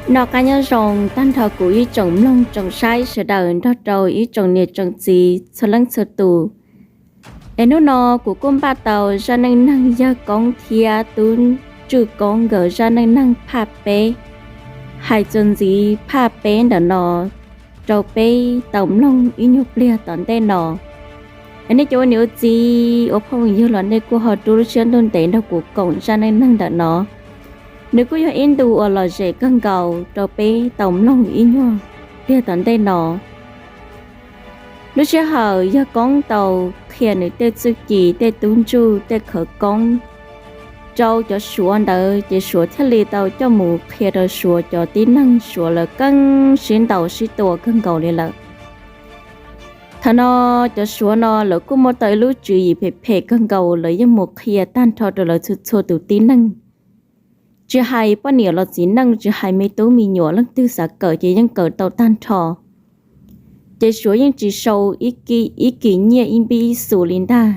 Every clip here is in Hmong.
Noj qab nyob zoo tag nrho kuv ib tsoom mloog tsoom saib sawv daws nrog rau ib tsoom niam tsoom txiv txhua leej txhua tus. Es hnub no kuv kuj npaj tau zaj neej neeg yawg koob thiab tub ntswj koob nkawd zaj neej neeg phaj peb, hais txuas ntxiv phaj peb ntawm no rau peb tau mloog ib nyuag pliag tom ntej no. Es nej cov ua niam ua txiv ua phooj ywg los nej kuj ho rub lub siab ntuj ntev nrog kuv koom zaj neej neeg ntawm no. Nws kuj yog ib ntu uas lom zem kawg nkaus rau peb tau mloog ib nyuag pliag tom ntej no. Lub sij hawm yawg koob tau qhia nws tej txuj ci, tej tub ntswj, tej khawv koob rau cov suav ntawd ces suav thiaj li tau coj mus qhia rau suav cov tib neeg, suav lawv keej sib ntaus sib tua kawg nkaus li lawm. Thaum no cov suav no lawv kuj muaj tau ib lub tswv yim phem phem kawg nkaus, lawv yeej mus qhia tag nrho rau lawv txhua txhua tus tib neeg, tsis hais poj niam los txiv neej, tsis hais me tub me nyuam, leej twg xav kawm ces yeej kawm tau tag nrho. Ces suav yeej tsis sau ib kis nyiaj ib npib ib xus li ntag.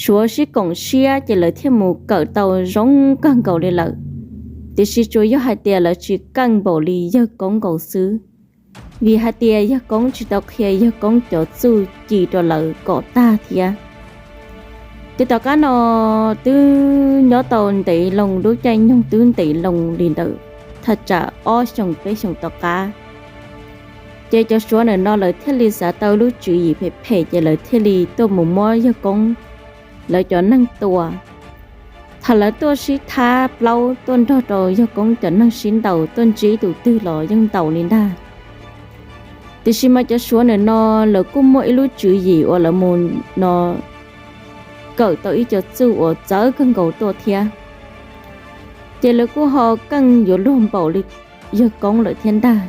Suav sib koom siab ces lawv thiaj mus kawm tau zoo kawg nkaus li lawm. Tiam sis tsuas yog hais tias lawv tsis keej npaum li yawg koob nkaus xwb, vim hais tias yawg koob tsis tau qhia yawg koob cov txuj ci rau lawv kom tag thiab. Ces tom qab no twb nyob tau ntev loo, lub caij nyoog twb ntev loo li ntawm thaj tsam ob xyoos peb xyoos tom qab. Ces cov suav ntawm no lawv thiaj li xav tau lub tswv yim phem phem, ces lawv thiaj li tuaj mus muab yawg koob lawv cov neeg tua. Thaum lawv tuaj sib thab plaub, tuaj nrog rau yawg koob cov neeg sib ntaus, tuaj ntsib tus twg los yeej ntaus li ntag. Tiam sis mas cov suav ntawm no lawv kuj muaj ib lub tswv yim uas lawv mus no kawm tau ib co txuj uas txawv kawg nkaus tuaj thiab. Ces lawv kuj ho keej yuav luag npaum li yawg koob lawm thiab ntag.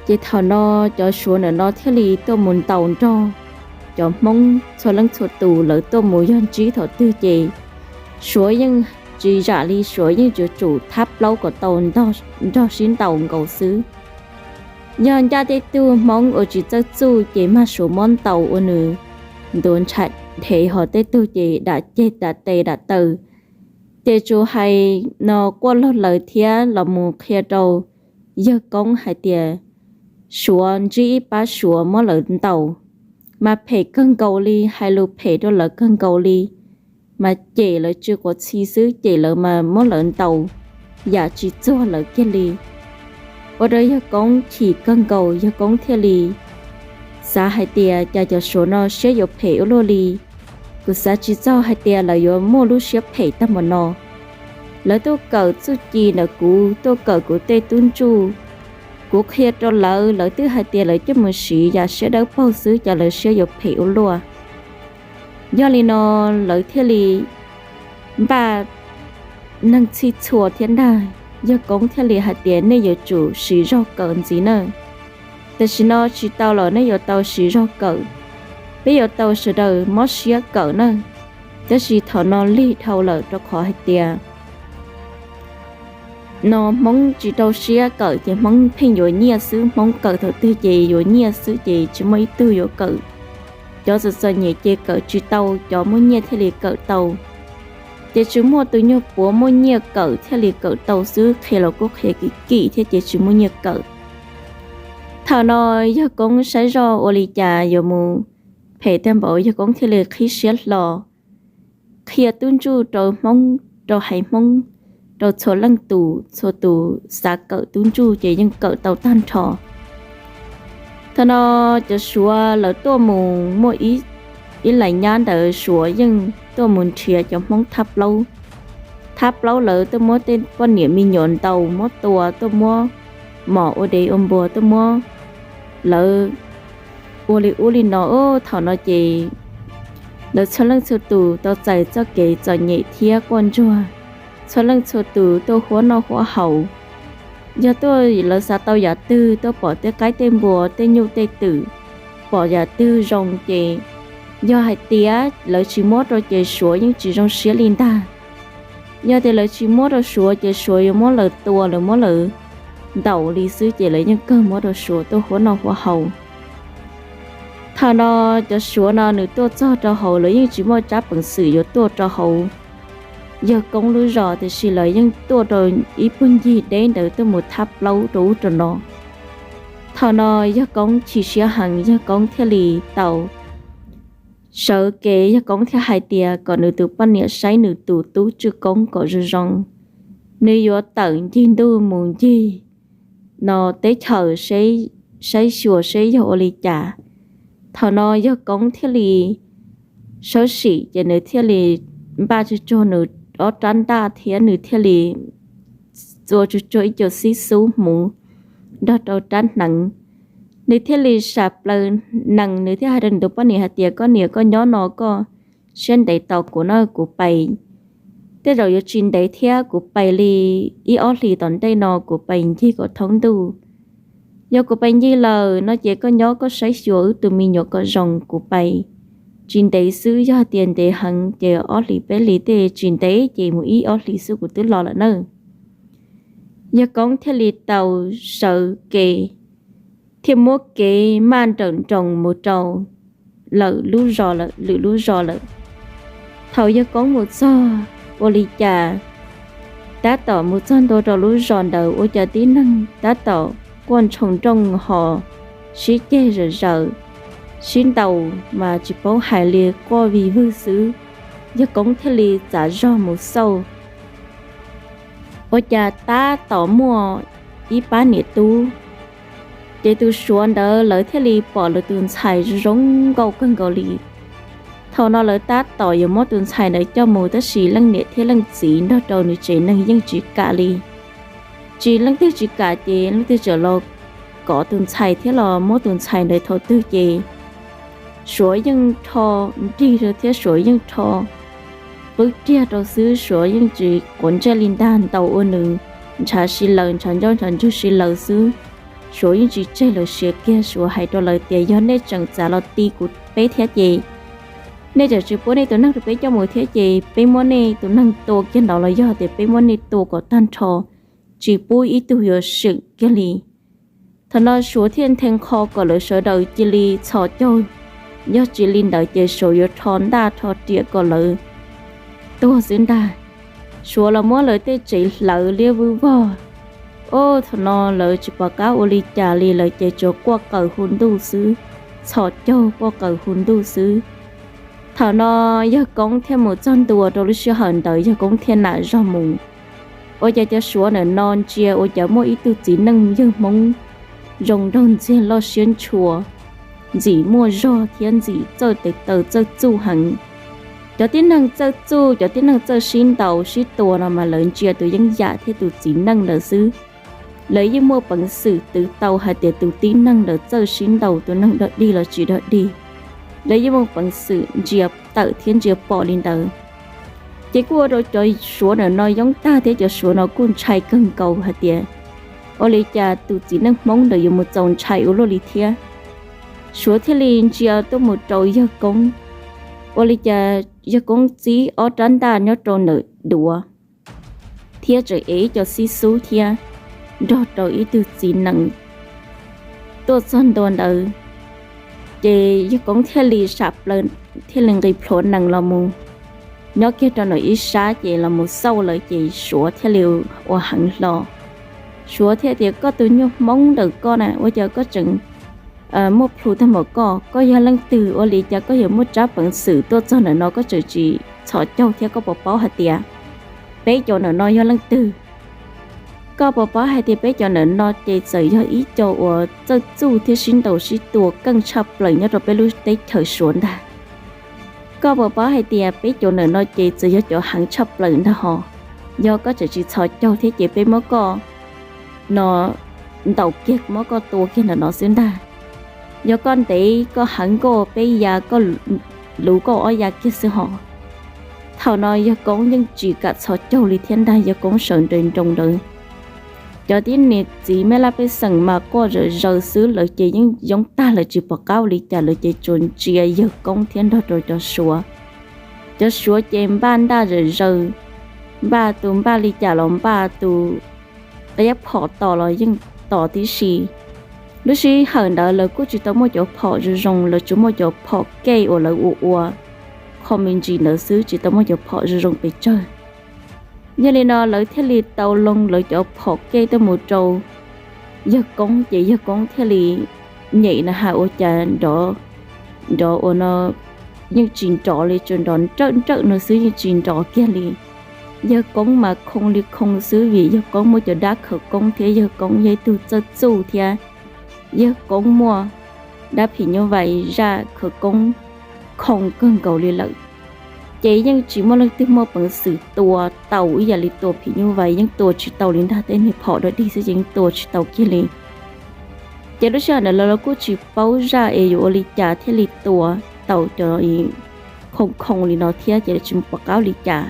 Ces thaum no cov suav ntawm no thiaj li tuaj mus ntaus nrog cov hmoob txhua leej txhua tus, lawv tuaj mus yog ntsib thaum twg ces suav yeej tsis zam li, suav yeej tsuas tsum thab plaub kom tau nrog sib ntaus nkaus xwb. Yog ncaj tej tug hmoob uas tsis txawj txuj ces mag suav muab ntaus ua nws ntuav ntshav dhev, ho tej tug ces dam ceg dam tes dam taw. Ces tsuas hais no quaj log lawv thiab los mus qhia rau yawg koob hais tias suav ntsib ib pab suav muab lawv ntaus, mas phem kawg nkaus li, hais lus phem rau lawv kawg nkaus li, mas cem lawv tsis quav txhi xwb, cem lawv mas muab lawv ntaus yam tsis txuag lawv kiag li. Ua rau yawg koob chim kawg nkaus, yawg koob thiaj li xav hais tias cas cov suav no siab yuav phem ua luaj li. Kuv xav tsis txog hais tias lawv yuav muaj lub siab phem tag npaum no. Lawv tuaj kawm txuj ci ntawm kuv, tuaj kawm kuv tej tub ntswj, kuv qhia rau lawv, lawv twb hais tias lawv coj mus siv yam siab dawb paug xwb, cas lawv siab yuav phem ua luaj. Yog li no lawv thiaj li npaj neeg txhij txhua thiab ntag. Yawg koob thiaj li hais tias nej yuav tsum siv zog kawm ntxiv na. Tam sim no tsis tau los nej yuav tau siv zog kawm, peb yuav tau sawv daws mob siab kawm na. Tab sis thaum no lig dhau lawm rau qhov hais tias no hmoob tsis rau siab kawm ces hmoob pheej yuav nyiaj xwb, hmoob kawm thaum twg ces yuav nyiaj xwb ces tsis muaj ib tug yuav kawm. Cov txom txom nyem ces kawm tsis tau, cov muaj nyiaj thiaj li kawm tau. Ces tsis muaj tus nyuag puav muaj nyiaj kawm thiaj li kawm tau xwb, qhia los kuj qhia kim kim thiab ces tsis muaj nyiaj kawm. Thaum no yawg koob saib zoj ua li cas yuav mus phem tag npaum, yawg koob thiaj li qhib siab hlo qhia tub ntswj rau hmoob, rau haiv hmoob, rau txhua leej tus, txhua tus xav kawm tub ntswj ces yeej kawm tau tag nrho. Thaum no cov suav lawv tuaj mus muaj ib lais nyab ntawd suav yeej tuaj mus nrhiav cov hmoob thab plaub. Thab plaub lawv tuaj muab tej poj niam me nyuam ntaus muab tua, tuaj muab mos ua dev ua npua, tuaj muab lawv ua li ub li no. Thaum no ces lawv txhua leej txhua tus tau txais txoj kev txom nyem thiab quaj ntsuag, txhua leej txhua tus tuaj huab noj huab haus. Yog tuaj lawv xav tau yam twg, tuaj pom tej qaib tej npua, tej nyuj tej twm, pom yam twg zoo ces yog hais tias lawv tsis muab rau ces suav yeej tsis zoo siab li ntag. Yog tias lawv tsis muab rau suav ces suav yuav muab lawv tua, lawv muab lawv ntaus li xwb, ces lawv yeej kawg muab rau suav tuaj huab noj huab haus. Thaum no cov suav no nws tuaj txog rau hauv, lawv yeej tsis muaj tsab peev xwm yuav tuaj rau hauv Yawg Koob lub zos, tiam sis lawv yeej tuaj rau ib puag ncig deb ntawd tuaj mus thab plaub rau ub rau no. Thaum no Yawg Koob chim siab heev, Yawg Koob thiaj li tau sawv kev, Yawg Koob thiaj hais tias kom nws tus poj niam saib nws tus tub Tswj Koob kom zoo zoo, nws yuav tawm ncig ntuj mus ncig no teb chaws saib xyuas seb yog ua li cas. Thaum no Yawg Koob thiaj li sawv sim ces nws thiaj li npaj tsuag tsuag nws ob rab ntaj thiab nws thiaj li txua tsuag tsuag ib co xib xub hmuv nrog rau rab hneev. Nws thiaj li sam plaws nees, nws thiaj hais rau nws tus poj niam hais tias, koj niam, koj nyob no koj siab ntev tos kuv na, kuv pais. Tej zaum yuav tsis ntev thiab, kuv pais li ib ob hlis tom ntej no kuv pais ncig kom thoob ntuj. Yog kuv pais ncig lawm no ces koj nyob koj saib xyuas wb tus me nyuam kom zoo, kuv pais tsis ntev xwb, yog hais tias ntev heev ces ob hlis peb hlis tej, tsis ntev ces mus ib ob hlis xwb kuv twb los lawm na. Yawg Koob thiaj li tau sawv kev, thiaj muab kev maj nrawm nroos mus rau lawm lub zos lawm, lwm lub zos lawm. Thaum Yawg Koob mus txog, ua li cas tab tom mus txog ntua rau lub zos ntawd ua cas tib neeg tab tom quaj ntshoo nrooj ho sib ceg zom zaws, sib ntaus mas tsis paub hais li, quaj vig vwg xwb. Yawg Koob thiaj li txav zog mus xauj, ua cas tab tom muaj ib pab niam tub. Ces tus Suav ntawd lawv thiaj li pom lawv tus ntxhais zoo nkauj kawg nkaus li. Thaum no lawv tab tom yuav muab tus ntxhais ntawd coj mus, tab sis leej niam thiab leej txiv nrog rau nws tsev neeg yeej tsis kam li. Tsis, leej twg tsis kam ces leej twg tseem los kov tus ntxhais thiab los muab tus ntxhais ntawd thaum twg ces Suav yeej rho nrig rau thiab Suav yeej rho qwb riag rau xwb, Suav yeej tsis quav ntsej li ntag, ntaus ua nws ntshav si laws, ntshav ncauj ntshav ntswg si laws xwb. Suav yeej tsis tseg lawv siav kiag, Suav hais rau lawv tias yog nej tseem txav los ti kuv peb thiab ces, nej tseem tsis pub nej tus neeg rau peb coj mus thiab ces peb muab nej tus neeg tua kiag no los yog tias peb muab nej tua kom tag nrho, tsis pub ib tug yuav seem kiag li. Thaum no Suav thiaj nthe nqho kom lawv sawv daws cia li txhos caug, yog tsis li ntawd ces Suav yuav rho ntaj rho riam kom lawv tuag xwb ntag. Suav los muab lawv tej tsev hlawv liab vwb vog. Os, thaum no lawv tsis pom qab ua li cas li, lawv ces tsuas quaj qawm hu ntuj xwb, txhos caug quaj qawm hu ntuj xwb. Thaum no Yawg Koob thiaj mus txog ntua rau lub sij hawm ntawd Yawg Koob thiaj nam zog mus. Ua cas cov Suav ntawm no ntsia ua cas muaj ib tug txiv neej yawg Hmoob zoo nraug ntxiag loj siab ntshua, ntxim muaj zog thiab ntxim txawj tes taw txawj txuj heev. Cov tib neeg txawj txuj, cov tib neeg txawj sib ntaus sib tua no mas lawv ntsia tus yeeb yam thiab tus txiv neej ntawd xwb, lawv yeej muaj peev xwm twv tau hais tias tus tib neeg ntawd txawj sib ntaus tus neeg dog dig los tsis dog dig, lawv yeej muaj peev xwm ntsia tawm thiab ntsia pom li ntawd. Ces kuj ua rau cov Suav ntawm no yoob tag thiab cov Suav no kuj ntshai kawg nkaus hais tias ua li cas tus txiv neej Hmoob ntawd yuav mus txaus ntshai ua luaj li thiab. Suav thiaj li ntsia tuaj mus rau Yawg Koob, ua li cas Yawg Koob txib ob rab ntaj nyob rau ntawm duav thiab tseem ev ib co xib xub thiab nrog rau ib tug txiv nees tuaj txog ntua ntawd. Ces Yawg Koob thiaj li sam plaws, thiaj li nqis plhuav nees los mus nyob kiag rau ntawm ib sab ces los mus xauj lawv ces Suav thiaj li ua heev hlo. Suav thiaj tias, koj tus nyuag Hmoob ntawm koj na, ua cas koj tseem muaj plhu tag npaum koj? Koj yog leej twg ua li cas koj yuav muaj tsab peev xwm tuaj txog ntawm no, koj tseem tsis txhos caug thiab? Koj puas paub hais tias peb cov ntawm no yog leej twg? Koj puas paub hais tias peb cov ntawm no ces txawm yog ib co uas txawj txuj thiab sib ntaus sib tua keej tshaj plaws nyob rau peb lub teb chaws Suav ntag? Koj puas paub hais tias peb cov ntawm no ces txawm yog cov heev tshaj plaws ntag hos? Yog koj tseem tsis txhos caug thiab ces peb muab koj no ntaus kiag, muab koj tua kiag ntawm no xwb ntag. Yog koj ntev koj heev nkauj peb ya koj luv koj ob ya kiag xwb hos. Thaum no Yawg Koob yeej tsis kam txhos caug li thiab ntag, Yawg Koob sawv nres nroos ntawd. Cov tib niam txiv mej laj pej xeem mas quaj zom zaws xwb, lawv ces yeej yoob tag, lawv tsis pom qab ua li cas, lawv ces tsuas ntsia Yawg Koob thiab nrog rau cov Suav. Cov Suav ces npaj ntaj zom zaws, npaj tus npaj li cas los npaj, tus qiab phom tos los yeej tos tib si. Lub sij hawm ntawd lawv kuj tsis tau muaj cov phom zoo zoo, lawv tsuas muaj cov phom kej uas lawv ua ua qho me ntsis ntawd xwb, tsis tau muaj cov phom zoo zoo pes tsawg. Yog li no lawv thiaj li tau loo lawv cov phom kej tuaj mus rau yawg koob, ces yawg koob thiaj li nyem na has ua cas nrov, nrov ua no yeej tsis nrov li, tsuas nrov nrawm nrawm no xwb yeej tsis nrov kiag li. Yawg koob mas khoo li khoo xwb vim yawg koob muaj cov dab khawv koob thiab yawg koob yog ib tug txawj txuj thiab yawg koob muaj dab phim nyuj vais zaj khawv koob khoo kawg nkaus li lawm. Ces yeej tsis muaj leej twg muaj peev xwm tua tau ib yam li tua phim nyuj vais, yeej tua tsis tau li ntag, tej niag phom dog dig xwb ces yeej tua tsis tau kiag li. Ces lub sij hawm ntawd lawv los kuj tsis paub zaj es yuav ua li cas thiaj li tua tau cov khoo khoo li no thiab, ces lawv tsis pom qab ua li cas.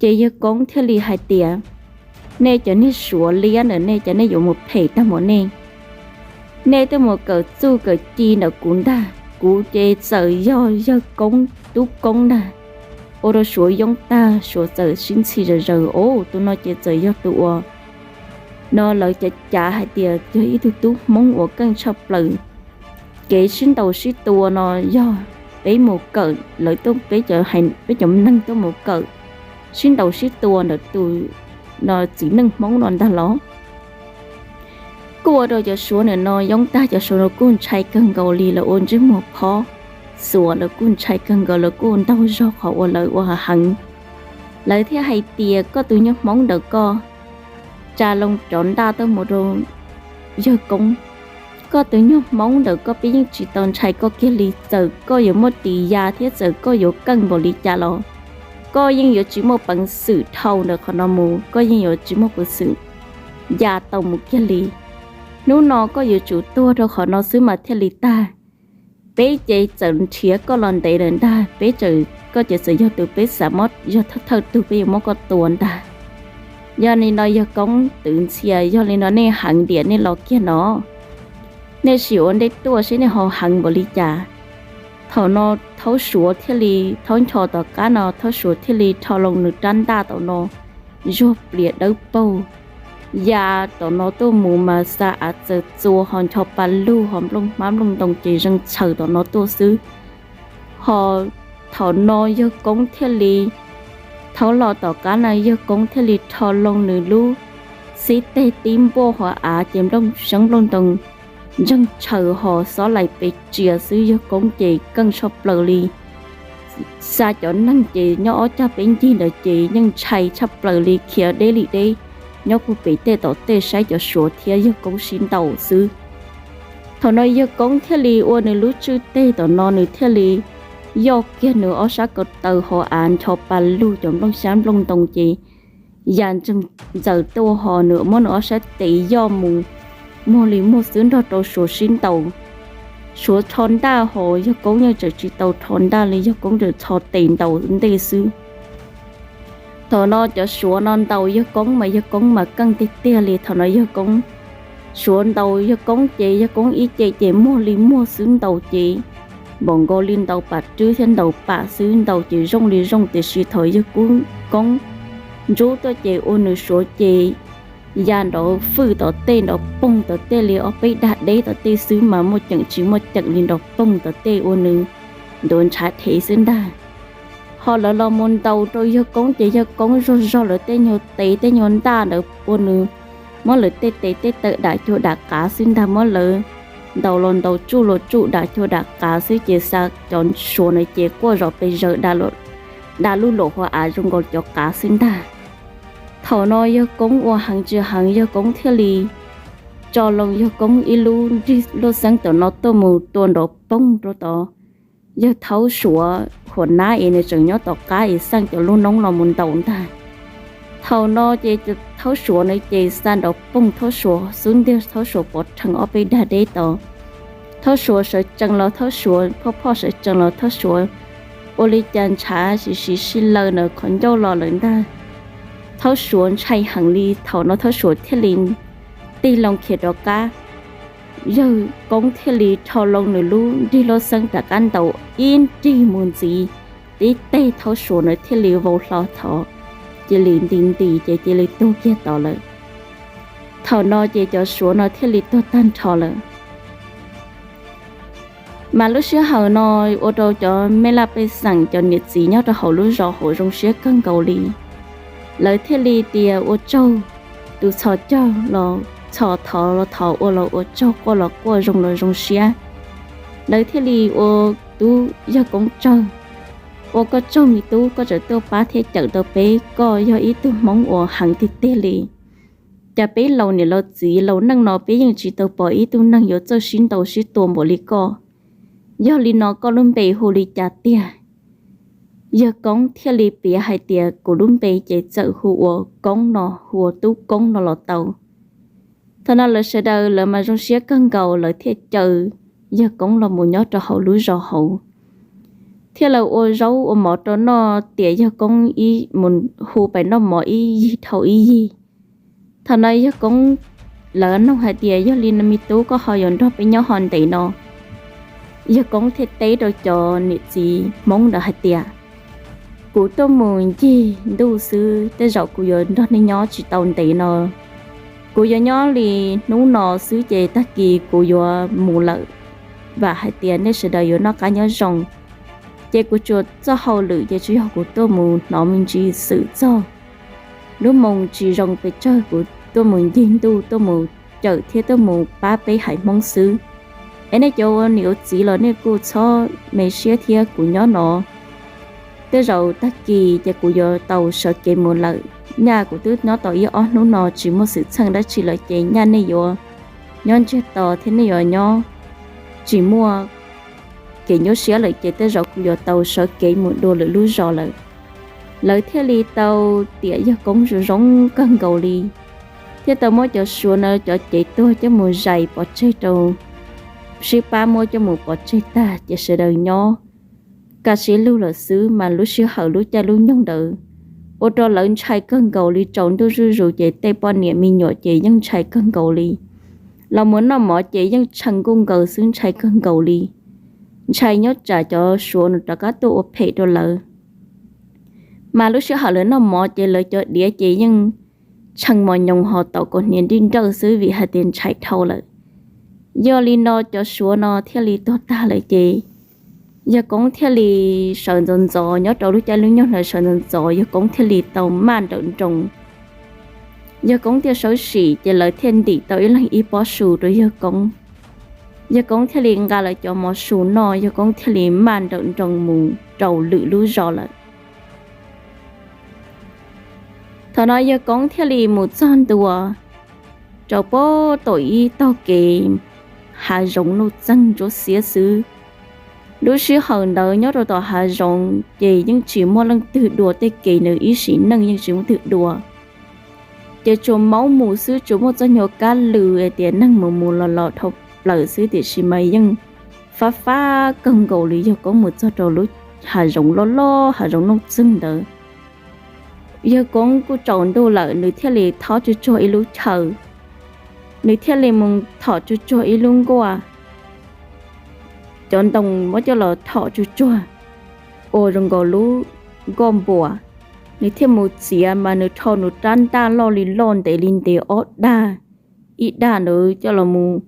Ces yawg koob thiaj li hais tias, nej cov niag suav liab ntawm nej, cas nej yuav mus phem tag npaum nej? Nej twb mus kawm txuj kawm ci ntawm kuv ntag, kuv ces txawm yog yawg koob tub koob ntag, ua rau suav yoob tag, suav txawm sib ntxhi zom zaws, o, tus no ces txawm yog tus uas no lawv cav cav hais tias yog ib tug tub hmoob uas keej tshaj plaws. Kev sib ntaus sib tua no yog peb mus kawm, lawv tuaj, peb cov neeg tuaj mus kawm sib ntaus sib tua ntawm tus no txiv neej hmoob no ntag los. Kuj ua rau cov suav ntawm no yoob tag, cov suav no kuj ntshai kawg nkaus li, lawv ua ntsej muag phob xuav, lawv kuj ntshai kawg nkaus, lawv kuj ntaug zog qhov uas lawv ua heev. Lawv thiaj hais tias, koj tus nyuag hmoob ntawm koj tsa loo rov ntaj tuaj mus rau yawg koob. Koj tus nyuag hmoob ntawm koj peb yeej tsis tau ntshai koj kiag li, txawm koj yuav muaj tis ya thiab txawm koj yuav keej npaum li cas los koj yeej yuav tsis muaj peev xwm dhau ntawm qhov no mus, koj yeej yuav tsis muaj peev xwm ya tau mus kiag li. Hnub no koj yuav tsum tuag rau qhov no xwb mas thiaj li tag. Peb ces txawm nrhiav koj los ntev lawm ntag, peb txawm, koj ces txawm yog tus peb xav muab, yog thawj thawj tug peb yuav muab koj tua ntag. Yog li no yawg koob twv ntxhias, yog li no nej heev diam nej los kiag no, nej sim ua ntej tuaj seb nej ho heev npaum li cas. Thaum no thaub suav thiaj li, thaub ncho tom qab no thaub suav thiaj li rho loo nws rab ntaj tom no zuag plias dawb paug ya tom no tuaj mus mas xa av txawv txua ho ncho pa lug ho nplooj hmab nplooj ntoo ces zeeg tshaws tom no tuaj xwb. Ho thaum no yawg koob thiaj li, thaub los tom qab no yawg koob thiaj li rho loo nws lub xib teg tib npuaj hauv av ces nplooj seeb nplooj ntoo ntseeg tshaws ho xob laim pes tsias xwb, yawg koob ces keej tshaj plaws li. Xa cov neeg ces nyob ob cag peb ncig ntawd ces yeej ntshai tshaj plaws li, khiav deb li deb nyob puag pem tej tom tej saib cov suav thiab yawg koob sib ntaus xwb. Thaum no yawg koob thiaj li ua nws lub tswj teg tom no nws thiaj li yoj kiag nws ob sab ko taw hauv av ncho pa lug cov nplooj xyab nplooj ntoo ces ya ntseeg ntxaws tuaj ho nws muab nws ob sab tes yoj mus muag li muag xwb nrog rau suav sib ntaus. Suav rho ntaj ho yawg koob yeej tseem tsis tau rho ntaj li, yawg koob tseem rho tes ntaus ntej xwb. Thaum no cov suav no ntaus yawg koob mas yawg koob mas keej tiag tiag li. Thaum no yawg koob, suav ntaus yawg koob ces yawg koob ib ce ces muag li muag xwb, ntaus ces npaum nkaus li ntaus pam rwb thiab ntaus pam xwb, ntaus ces zoo li zoo, tiam sis thaum yawg koob ntsub tuaj ces ua nws suav ces ya nrov fwj tom tej, nrov poog tom tej li ob peb dag deb tom tej xwb mas muaj ceem tsis muaj ceem li, nrov poog tom tej ua nws ntuav ntshav dhev xwb ntag. Ho lawv los mus ntaus rau yawg koob ces yawg koob zog zog lawv tej nyuag tes tej nyuag ntaj ntawd ua nws muab lawv tej tes tej taw dam cuag dam qav xwb ntag, muab lawv ntaus los ntaus tsuj los tsuj dam cuag dam qav xwb ces xa cov suav na ces quaj zom pes zaws da lub luam hauv av zoo nkaus cov qav xwb ntag. Thaum no yawg koob ua heev tsis heev yawg koob thiaj li tso loo yawg koob ib lub nrig luaj xeeb tom no tuaj mus tua nrov poog rau tod. Yawg thaub suav huam nab es nws tseem nyob tom qab es xaj cov lub noob los mus ntaus ntag. Thaum no ces thaub suav na ces xa nrov poog thaub suav xub ntiag, thaub suav pov rhees ob peb dag deb tod. Thaub suav sawv tsees los thaub suav phoj phoj sawv tsees los thaub suav ua li cas ntshav siv siv sij laws ntawm qhov ncauj los lawm ntag. Thaub suav ntshai heev li, thaum no thaub suav thiaj li tig loo khiav rov qab. Yawg koob thiaj li rho loo nws lub nrig luaj xeeb rov qab ntaus ib nrig mus ntxiv tib teg, thaub suav na thiaj li vau hlo thov, cia li nti nti ces cia li tuag kiag tod lawm. Thaum no ces cov suav no thiaj li tuag tag nrho lawm. Mas lub sij hawm no ua rau cov mej laj pej xeem cov niam txiv nyob rau hauv lub zos hauv zoo siab kawg nkaus li. Lawv thiaj li tias ua tsaug, tus txhos caug los txhos, thov los thov, ua los ua tsaug, quaj los quaj, zoo los zoo siab. Lawv thiaj li ua tub Yawg Koob tsaug, ua koj tsaug me tub, koj tseem tuaj pab thiab cawm tau peb, koj yog ib tug Hmoob uas heev tiag tiag li. Cas peb laus niam laus txiv laus neej no peb yeej tsis tau pom ib tug neeg yuav txawj sib ntaus sib tua npaum li koj. Yog li no koj lub npe hu li cas tiag? Yawg Koob thiaj li piav hais tias kuv lub npe ces txawm hu ua Koob no, hu ua tub Koob no los tau. Thaum no lawv sawv daws lawv mas zoo siab kawg nkaus, lawv thiaj caw Yawg Koob los mus nyob rau hauv lub zos hauv, thiaj lawv ua zaub ua mov rau noj, tiam Yawg Koob ib mus hu pais noj mov ib yig dhau ib yig. Thaum no Yawg Koob, lawv noog hais tias yog li no me tub, koj ho yuav nrog peb nyob ho ntev no? Yawg Koob thiaj teb rau cov niam txiv Hmoob ntawd hais tias kuv tuaj mus ncig ntuj xwb, tej zaum kuv yuav nrog nej nyob tsis tau ntev no. Kuv yuav nyob li hnub no xwb ces tag kis kuv yuav mus lawm. Vam hais tias nej sawv daws yuav noj qab nyob zoo. Ces kuv tsuas txoj hauj lwm ces tsuas yog kuv tuaj mus hnov me ntsis xwm txog lub moo tsis zoo pes tsawg, kuv tuaj mus ncig ntuj, tuaj mus cawm thiab tuaj mus pab peb haiv Hmoob xwb. Es nej cov ua niam ua txiv los nej kuj txhob me siab thiab, kuv nyob no tej zaum tag kis ces kuv yuav tau sawv kev mus lawm. Nyaj kuv twb nyob tau ib ob hnub no tsis muaj xwm txheej dab tsi lawm ces nyaj nej yuav nyob ntsiag to thiab nej yuav nyob tsis muaj kev nyuaj siab lawm ces tej zaum kuv yuav tau sawv kev mus dua lwm lub zos lawm. Lawv thiaj li tau tiam Yawg Koob zoo zoo kawg nkaus li, thiaj tau muab cov suav no cov cev tuag coj mus zais pov tseg rau, sib pab muab coj mus pov tseg tag ces sawv daws nyob kaj siab lug lawm xwb. Mas lub sij hawm lub caij lub nyoog ntawd ua rau lawv ntshai kawg nkaus li, tsaus ntuj zuj zus ces tej poj niam me nyuam ces yeej ntshai kawg nkaus li. Los mus noj mov ces yeej tshee nkuj nkaws xwb, ntshai kawg nkaus li. Ntshai nyob tsam cov suav no rov qab tuaj ua phem rau lawv. Mas lub sij hawm lawv noj mov ces lawv cov diav ces yeej tshee mos nyoos ho tom kaus hniav nrij nrawj xwb vim hais tias ntshai dhau lawm. Yog li no cov suav no thiaj li tuag tag lawm ces Yawg Koob thiaj li sawv ntxov ntxov, nyob rau lub caij lub nyoog ntawd sawv ntxov ntxov, Yawg Koob thiaj li tau maj nrawm nroos. Yawg Koob thiaj sawv tsees ces lawv thiaj ntim tau ib leeg ib pob su rau Yawg Koob. Yawg Koob thiaj li nqa lawv cov mov su noj, Yawg Koob thiaj li maj nrawm nroos mus rau lwm lub zos lawm. Thaum no Yawg Koob thiaj li mus txog ntua rau pem tom ib tog kev hav zoov nuj txeeg ntsuab xiab xwb. Lub sij hawm ntawd nyob rau tom hav zoov ces yeej tsis muaj leej twg dua tej kev, nws ib sim neej yeej tsis muaj twg dua. Ces tsuas maub mus xwb, tsuas muaj txoj nyuag kab lw hais tias neeg mus mus los los dhau plaws xwb, tiam sis mas yeej fab fab kawg nkaus li. Yawg Koob mus txog rau lub hav zoov loj loj, hav zoov nuj txeeg ntawd, Yawg Koob kuj tsaus ntuj lawm, nws thiaj li thov tsuag tsuag ib lub chaw, nws thiaj li mus thom tsuag tsuag ib lub nkuaj, cov ntoo muab coj los thom tsuag tsuag ua zoo nkaus lub nkoj npua. Nws thiaj mus txiav mas nws rho nws rab ntaj loj li loj ntev li ntev ob dag, ib dag ntawd coj los mus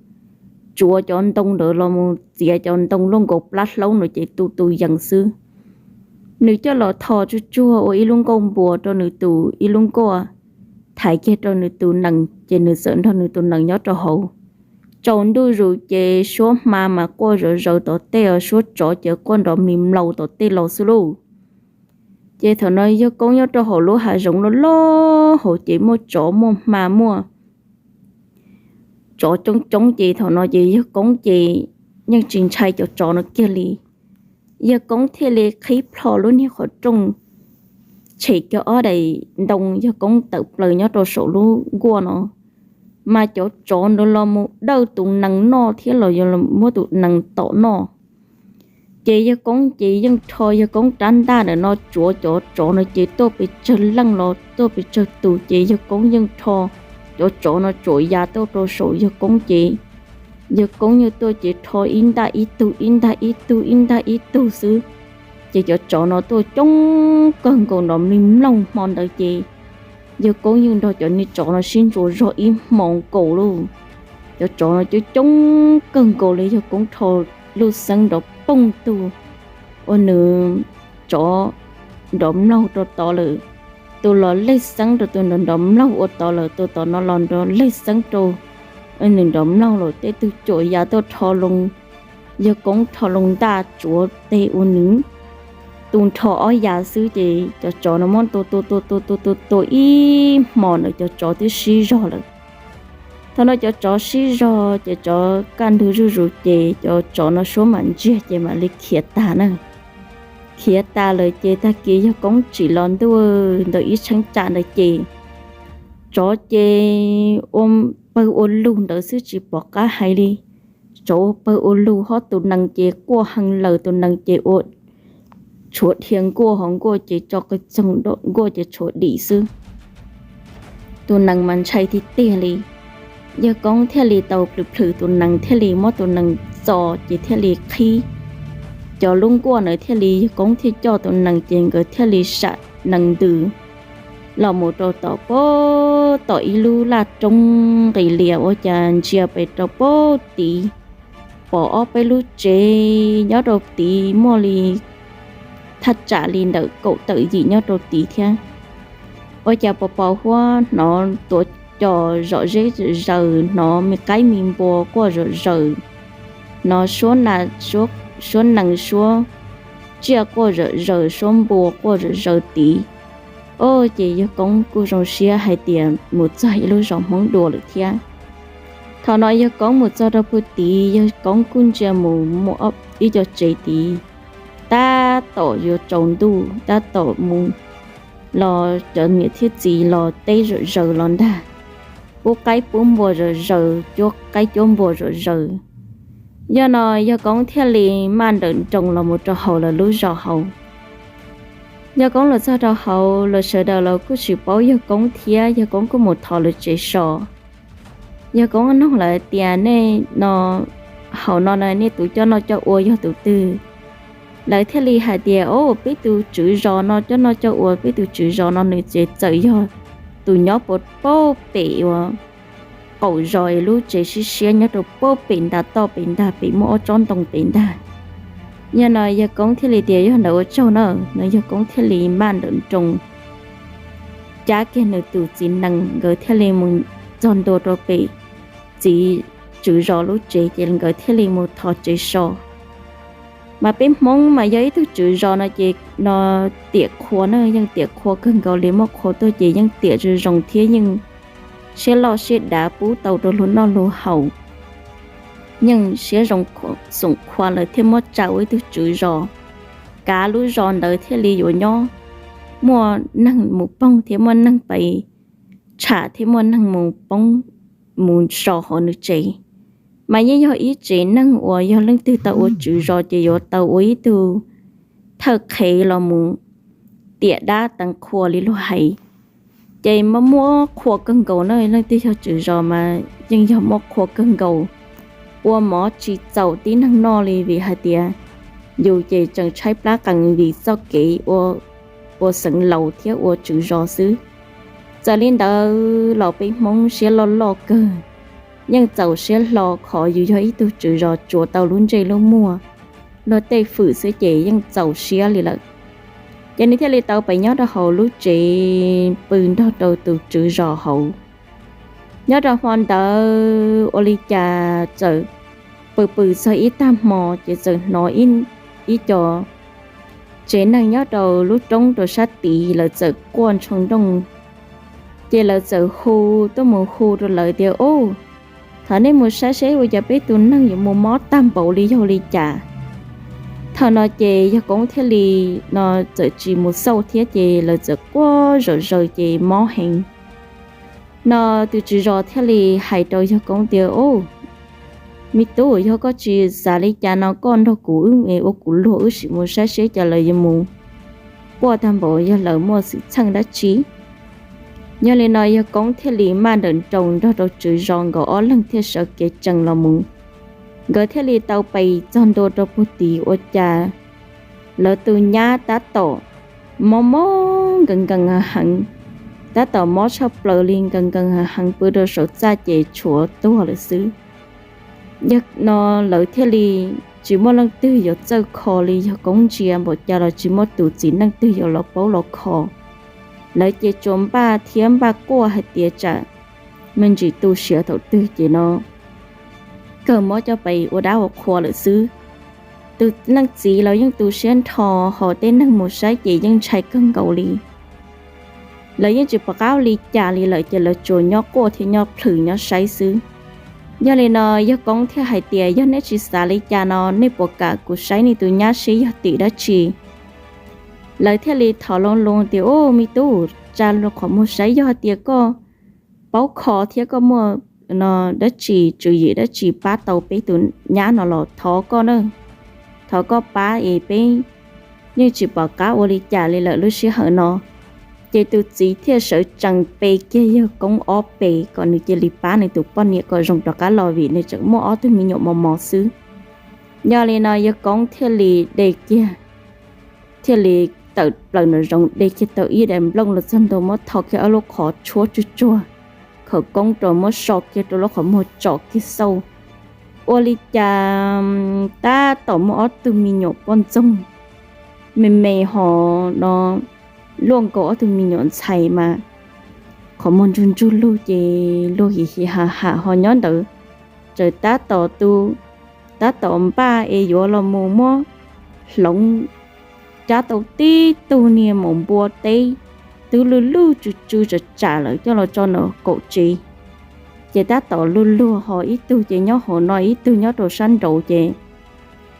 tsuav cov ntoo ntawd los mus txiav cov ntoo loj nkaus plab hlaub no ces tu tu yees xwb. Nws coj los thom tsuag tsuag ua ib lub nkoj npua rau nws tus ib lub nkuaj, thaiv kiag rau nws tus nees ces nws txawm nrog nws tus nees nyob rau hauv. Tsaus ntuj zus ces suab hma mas quaj zom zaws tom tej os, suab tsov ces quaj nrov mli mlaus tom tej los xwb lauj. Ces thaum no Yawg Koob nyob rau hauv lub hav zoov loj loj hauv ces muaj tsov muaj hma muaj tsov coob coob ces thaum no ces Yawg Koob ces yeej tsis ntshai cov tsov no kiag li. Yawg Koob thiaj li qhib plho lub niag qhov rooj, tshem kiag ob daim ntoo, Yawg Koob tawm plaws nyob rau saum lub nkuaj no, mas cov tsov ntawd los mus dawj tus nees noj thiab los yog muab tus nees tom noj. Ces Yawg Koob ces yeej rho Yawg Koob rab ntaj ntawm no tsuav cov tsov no ces tuaj pes tsawg leej los tuaj pes tsawg tus ces Yawg Koob yeej rho cov tsov no tsuam ya tuaj rau saum Yawg Koob ces Yawg Koob yeej tuaj ces rho ib ntaj ib tug, ib ntaj ib tug, ib ntaj ib tug xwb. Ces cov tsov no tuaj coob kawg nkaus nrov mlig mloog hmo ntawd ces Yawg Koob yeej nrog cov niag tsov no sib ntsuas zog ib hmos nkaus lauj. Cov tsov no coob coob kawg nkaus li, Yawg Koob rho lub xeeb nrov poog tug ua nws tsov nrov mloog rau tod lawm. tus los leg xeeb rau tus nrov nrov mlaug ua tod lawm, tus tom no los nrov leg xeeb rau nws nrov mlaug lawm, tej tug cuam ya tuaj rho loo, yawg Koob rho loo ntaj tsuav tes ua nws tus nrho ob ya xwb ces cov tsov no muab tua tua tua tua tua tua tua ib hmos ntawd cov tsov twb sib zog lawm. Thaum no cov tsov sib zog ces tsov kaj ntug zuj zus ces cov tsov no suab mam ntsiag ces mam li khiav tag na. Khiav tas lawm ces tag kis yawg Koob tsim los ntuj ntawm ib cheeb tsam ntawd ces tsov ces ua pawg ua lug ntawd xwb tsis pom qab hais li. Tsov ua pawg ua lug, ho tus nees ces quaj heev lawm, tus nees ces ua tshuav dhia nkuaj, ho nkuaj ces tso qw txoog, nkuaj ces tshuav dim xwb. Tus nees mas ntshai tiag tiag li. Yawg Koob thiaj li tau plhws plhws tus nees, thiaj li muab tus nees txo ces thiaj li qhib cov lub nkuaj ntawd, thiaj li yawg Koob thiaj coj tus nees ces nkawd thiaj li sam nees ntws los mus rau tom pab tom ib lub laj roob nqis lias ua cas ntsia pem rau pab tid, pom ob peb lub tsev nyob rau tid muaj li thaj tsam li ntawm kaum tawm yim nyob rau tid thiab. Ua cas pos pos huab hnov tuav cos zom zeb zaws, hnov me qaib me npua quaj zom zaws, hnov suab nees suab tsiaj quaj zom zaws, suab npua quaj zom zaws tid. Ces yawg Koob kuj zoo siab hais tias mus txog ib lub zos Hmoob dua lawm thiab. Thaum no yawg Koob mus txog rau pem tid, yawg Koob kuj ntsia mus muaj ib co tsev tid tab tom yuav tsaus ntuj, tab tom mus los cov niam thiab txiv los teb zom zaws los ntag, pub qaib pub npua zom zaws, cuab qaib cuab npua zom zaws. Yog no yawg Koob thiaj li maj nrawm nroos los mus rau hauv lawv lub zos hauv. Yawg Koob los txog rau hauv, lawv sawv daws los kuj tsis paub yawg Koob thiab, yawg Koob kuj mus thov lawv tsev so. Yawg Koob nug lawv tias, Nej no, hauv no nej tus coj noj coj ua yog tus twg? Lawv thiaj li hais tias, Au, peb tus tswv zos no coj noj coj ua, peb tus tswv zos no nws tsev txawm yog tus nyob puag pem uas qaum zos lub tsev siab siab nyob rau puag pem ntag, toj pem ntag, pem muaj ob tsob ntoo pem ntag. Yog no yawg Koob thiaj li tias, Yog ntawd ua tsaug na. No yawg Koob thiaj li maj nrawm nroos cab kiag nws tus txiv nees, nkawd thiaj li mus txog ntua rau pem txiv tswv zos lub tsev, ces nkawd thiaj li mus thov tsev so. Mas peb Hmoob mas yog ib tug tswv zos no ces no tiam qhua na, yeej tiam qhua kawg nkaus li, muaj qhua tuaj ces yeej tiam zoo zoo thiab yeej siab loj siab dav pub tau rau luag noj luag haus. Yeej siab zoo xoom qhua lawm thiaj muab tsa ua ib tug tswv zos, kav lub zos ntawd thiaj li yuav nyob, muaj neeg mus poog thiab muaj neeg pais tsham thiab muaj neeg mus poob mus so hauv nws tsev. Mas yeej yog ib tsev neeg uas yog leej twg tau ua tswv zos ces yuav tau ua ib tug thawj qhev los mus tiam dab teev qhua li luag hais. Ces muaj muaj qhua kawg nkaus na, leej twg yog tswv zos mas yeej yog muaj qhua kawg nkaus, ua mov tsis txaus tib neeg noj li vim hais tias yus ces tseem tshaib plab qees vim txoj kev ua xeev laus thiab ua tswv zos xwb. Txawm li ntawd los peb Hmoob siab loj loj kawg, yeej txaus siab hlo qhov yus yog ib tug tswv zos tsuav tau lub ntsej lub muag, luag tej fwm xwb ces yeej txaus siab li lawm. Ces nws thiaj li tau pais nyob rau hauv lub tsev pw nrog rau tus tswv zos hauv. Nyob rau hmo ntawd ua li cas txawm pw pw txog ib tag hmo ces txawm hnov ib co tsev neeg nyob rau lub roob rau sab tid lawv txawm quaj ntshoo nrooj. Ces lawv txawm hu tuaj mus hu rau lawv tias, Ub, thov nej mus saib seb ua cas peb tus neeg yuav mus mob tag npaum li yog li cas. Thaum no ces yawg Koob thiaj li no txawm tsis mus xauj thiab ces lawv txawm quaj zom zaws ces mob heev. No tus tswv zos thiaj li hais rau yawg Koob tias, Ub, me tub, yog koj tsis xav li cas no koj nrog kuv wb ua kuv luag wb sim mus saib seb cas lawv yuav mus quaj tag npaum, yog lawv muaj xwm txheej dab tsi. Yog li no yawg Koob thiaj li maj nrawm nroos nrog rau tswv zos nkaus ob leeg thiaj sawv kev tsees los mus. Nkawd thiaj li tau pais txog ntua rau puag tid ua cas lawv tus nyab tab tom mob mob nkees nkees heev, tab tom mob tshaj plaws li, nkees nkees heev pw rau saum txaj ces tshuav tuag lawm xwb. Yog no lawv thiaj li tsis muaj leej twg yuav txawj kho li, yawg Koob ntsia npaum cas los tsis muaj tus txiv neej twg yuav los paub los kho. Lawv ces tsuas npaj thiab npaj quaj hais tias tsam me ntsis tu siav thaum twg ces no kawg muab coj pes ua dab ua qhua lawm xwb. Tus leej txiv los yeej tu siab nrho, ho tej neeg mus saib ces yeej ntshai kawg nkaus li. Lawv yeej tsis pom qab ua li cas li lawm ces lawv tsuas nyob quaj thiab nyob plhws nyob saib xwb. Yog li no yawg Koob thiaj hais tias, yog neb tsis xav li cas no nej puas kam kuv saib nej tus nyab seb yog tim dab tsi? Lawv thiaj li thov loo loo tias, u, me tub, tsa loo qhov muag saib, yog hais tias koj paub kho thiab koj muaj dab tsi tswv yim dab tsi pab tau peb tus nyab no los thov koj na, thov koj pab es peb yeej tsis pom qab ua li cas li lawm lub sij hawm no. Ces tus txiv thiaj sawv tsees pe kiag yawg Koob ob pes kom nws cia li pab nws tus poj niam kom zoo rov qab los vim nws tseem muaj ob tug me nyuam mos mos xwb. Yog li no yawg Koob thiaj li de kiag, thiaj li tawm plaws nraum zoov de kiag tau ib daim nplooj los txog ntua muab tho kiag ob lub qhov tshuab tsuag tsuag khawv koob rau, muab so kiag rau lub qhov muag tsom kiag xauj. Ua li cas tab tom muaj ob tug me nyuam poj ntxoog me me ho no luaj nkaus ob tug me nyuam ntxhais mas qhov muag ntsug ntsug lug ces luag him him ham ham ho nyob ntawd. Txawm tab tom tu, tab tom npaj es yuav los mus muab hloov, cab tau tib tug niag maum npua teb twb luj luj tsw tsw tsam tsam lawm coj los tso nram kaum tsev. Ces tab tom luag luag ho ib tug ces nyob hauv no ib tug nyob rau sab nraud ces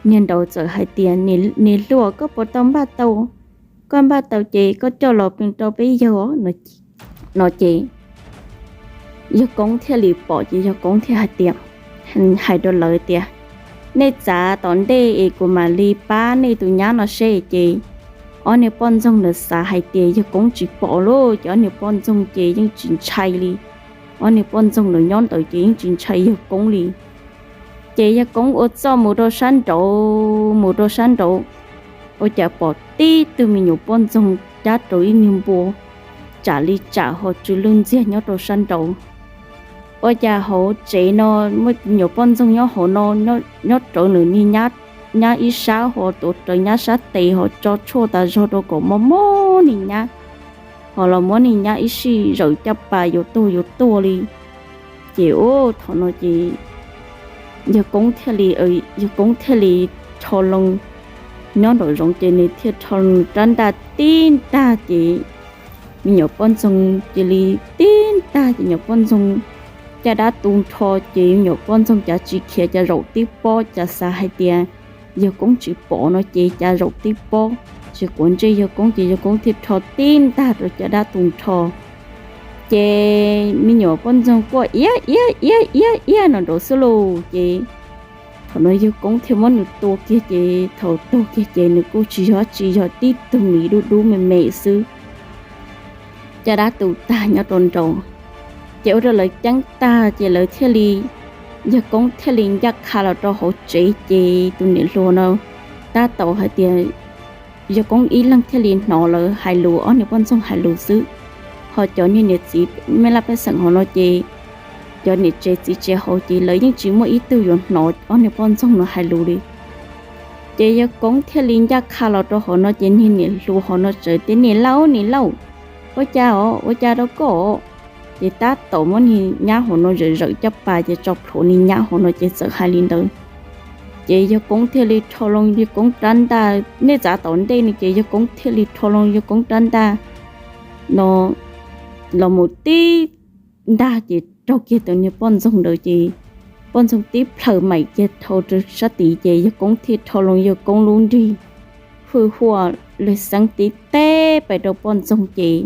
niag nraud txawm hais tias, niam hluas, koj puas tau npaj tau? Koj npaj tau ces koj coj los pw rau peb yawg no ces yawg Koob thiaj li pom ces yawg Koob thiaj hais tias, hais rau lawv tias, nej txav tom ntej es kuv mam li pab nej tus nyab no seb. Ces ob niag poj ntxoog ntawd xav hais tias yawg Koob tsis pom lauj, ces ob niag poj ntxoog ces yeej tsis ntshai li. Ob niag poj ntxoog ntawd nyob ntawd ces yeej tsis ntshai yawg Koob li. Ces yawg Koob ua txuj mus rau sab nraud, mus rau sab nraud, ua cas pom tib tug me nyuam poj ntxoog cab rau ib niag npua tsam li tsam ho tsw lwj ntxiag nyob rau sab nraud. Ua cas hauv tsev no muaj me nyuam poj ntxoog nyob hauv no, nyob rawv nws niag nyab ib sab ho tuav rawv nyab sab tes ho tso tshuaj tas zog rau kom mob mob niag nyab, ho los muab niag nyab ib sij zawm caj pas yuav tuag yuav tuag li. Ces ua thaum no ces yawg Koob thiaj li, yawg Koob thiaj li rho loo nyob nraum zoov ces nws thiaj rho loo rab ntaj tib ntag ces me nyuam poj ntxoog cia li tib ntag ces nyuam poj ntxoog caj dab tu nrho ces me nyuam poj ntxoog cav tsis khiav cas zaum tib pob, cas xav hais tias yawg Koob tsis pom no ces cas zaum tib pob tsis quav ntsej yawg Koob ces yawg Koob thiaj rho tib ntag rau caj dab tu nrho. Ces me nyuam poj ntxoog quaj iab iab iab iab iab no nraud xwb lauj. Ces thaum no yawg Koob thiaj muab nws tua kiag ces thaum tuag kiag ces nws kuj tsis yog tsis yog tib tug miv dub dub me me xwb. Caj dab tu tag nyob rau nraud, ces ua rau lawv ceeb tag ces lawv thiaj li, yawg Koob thiaj li ncaj qha los rau hauv tsev ces tus niam hluas no tab tom hais tias yawg Koob ib leeg thiaj li hnov lawv hais lus, ob niag poj ntxoog hais lus xwb. Ho cov niag niam txiv me laj pej xeem hauv no ces cov niam tsev txiv tsev hauv ces lawv yeej tsis muaj ib tug yuav hnov ob niag poj ntxoog no hais lus li. Ces yawg Koob thiaj li ncaj qha los rau hauv no ces niag niam hluas hauv no txawm tias, niam lauj, niam lauj, ua cas os, ua cas rau koj? Ces tab tom muab niag nyab hauv no zawm zawm caj pas ces tso plhuav niag nyab hauv no ces txawm hais li ntawd. Ces yawg Koob thiaj li rho loo yawg Koob rab ntaj, nej txav tom ntej no ces yawg Koob thiaj li rho loo yawg Koob rab ntaj no los mus tib ntag ces raug kiag tus niag poj ntxoog ntawd ces poj ntxoog tib plhaw maim kiag dhau rau sab tid ces yawg Koob thiaj rho loo yawg Koob lub nrig hwj huaj lwg xeeb tib teb pais rau poj ntxoog ces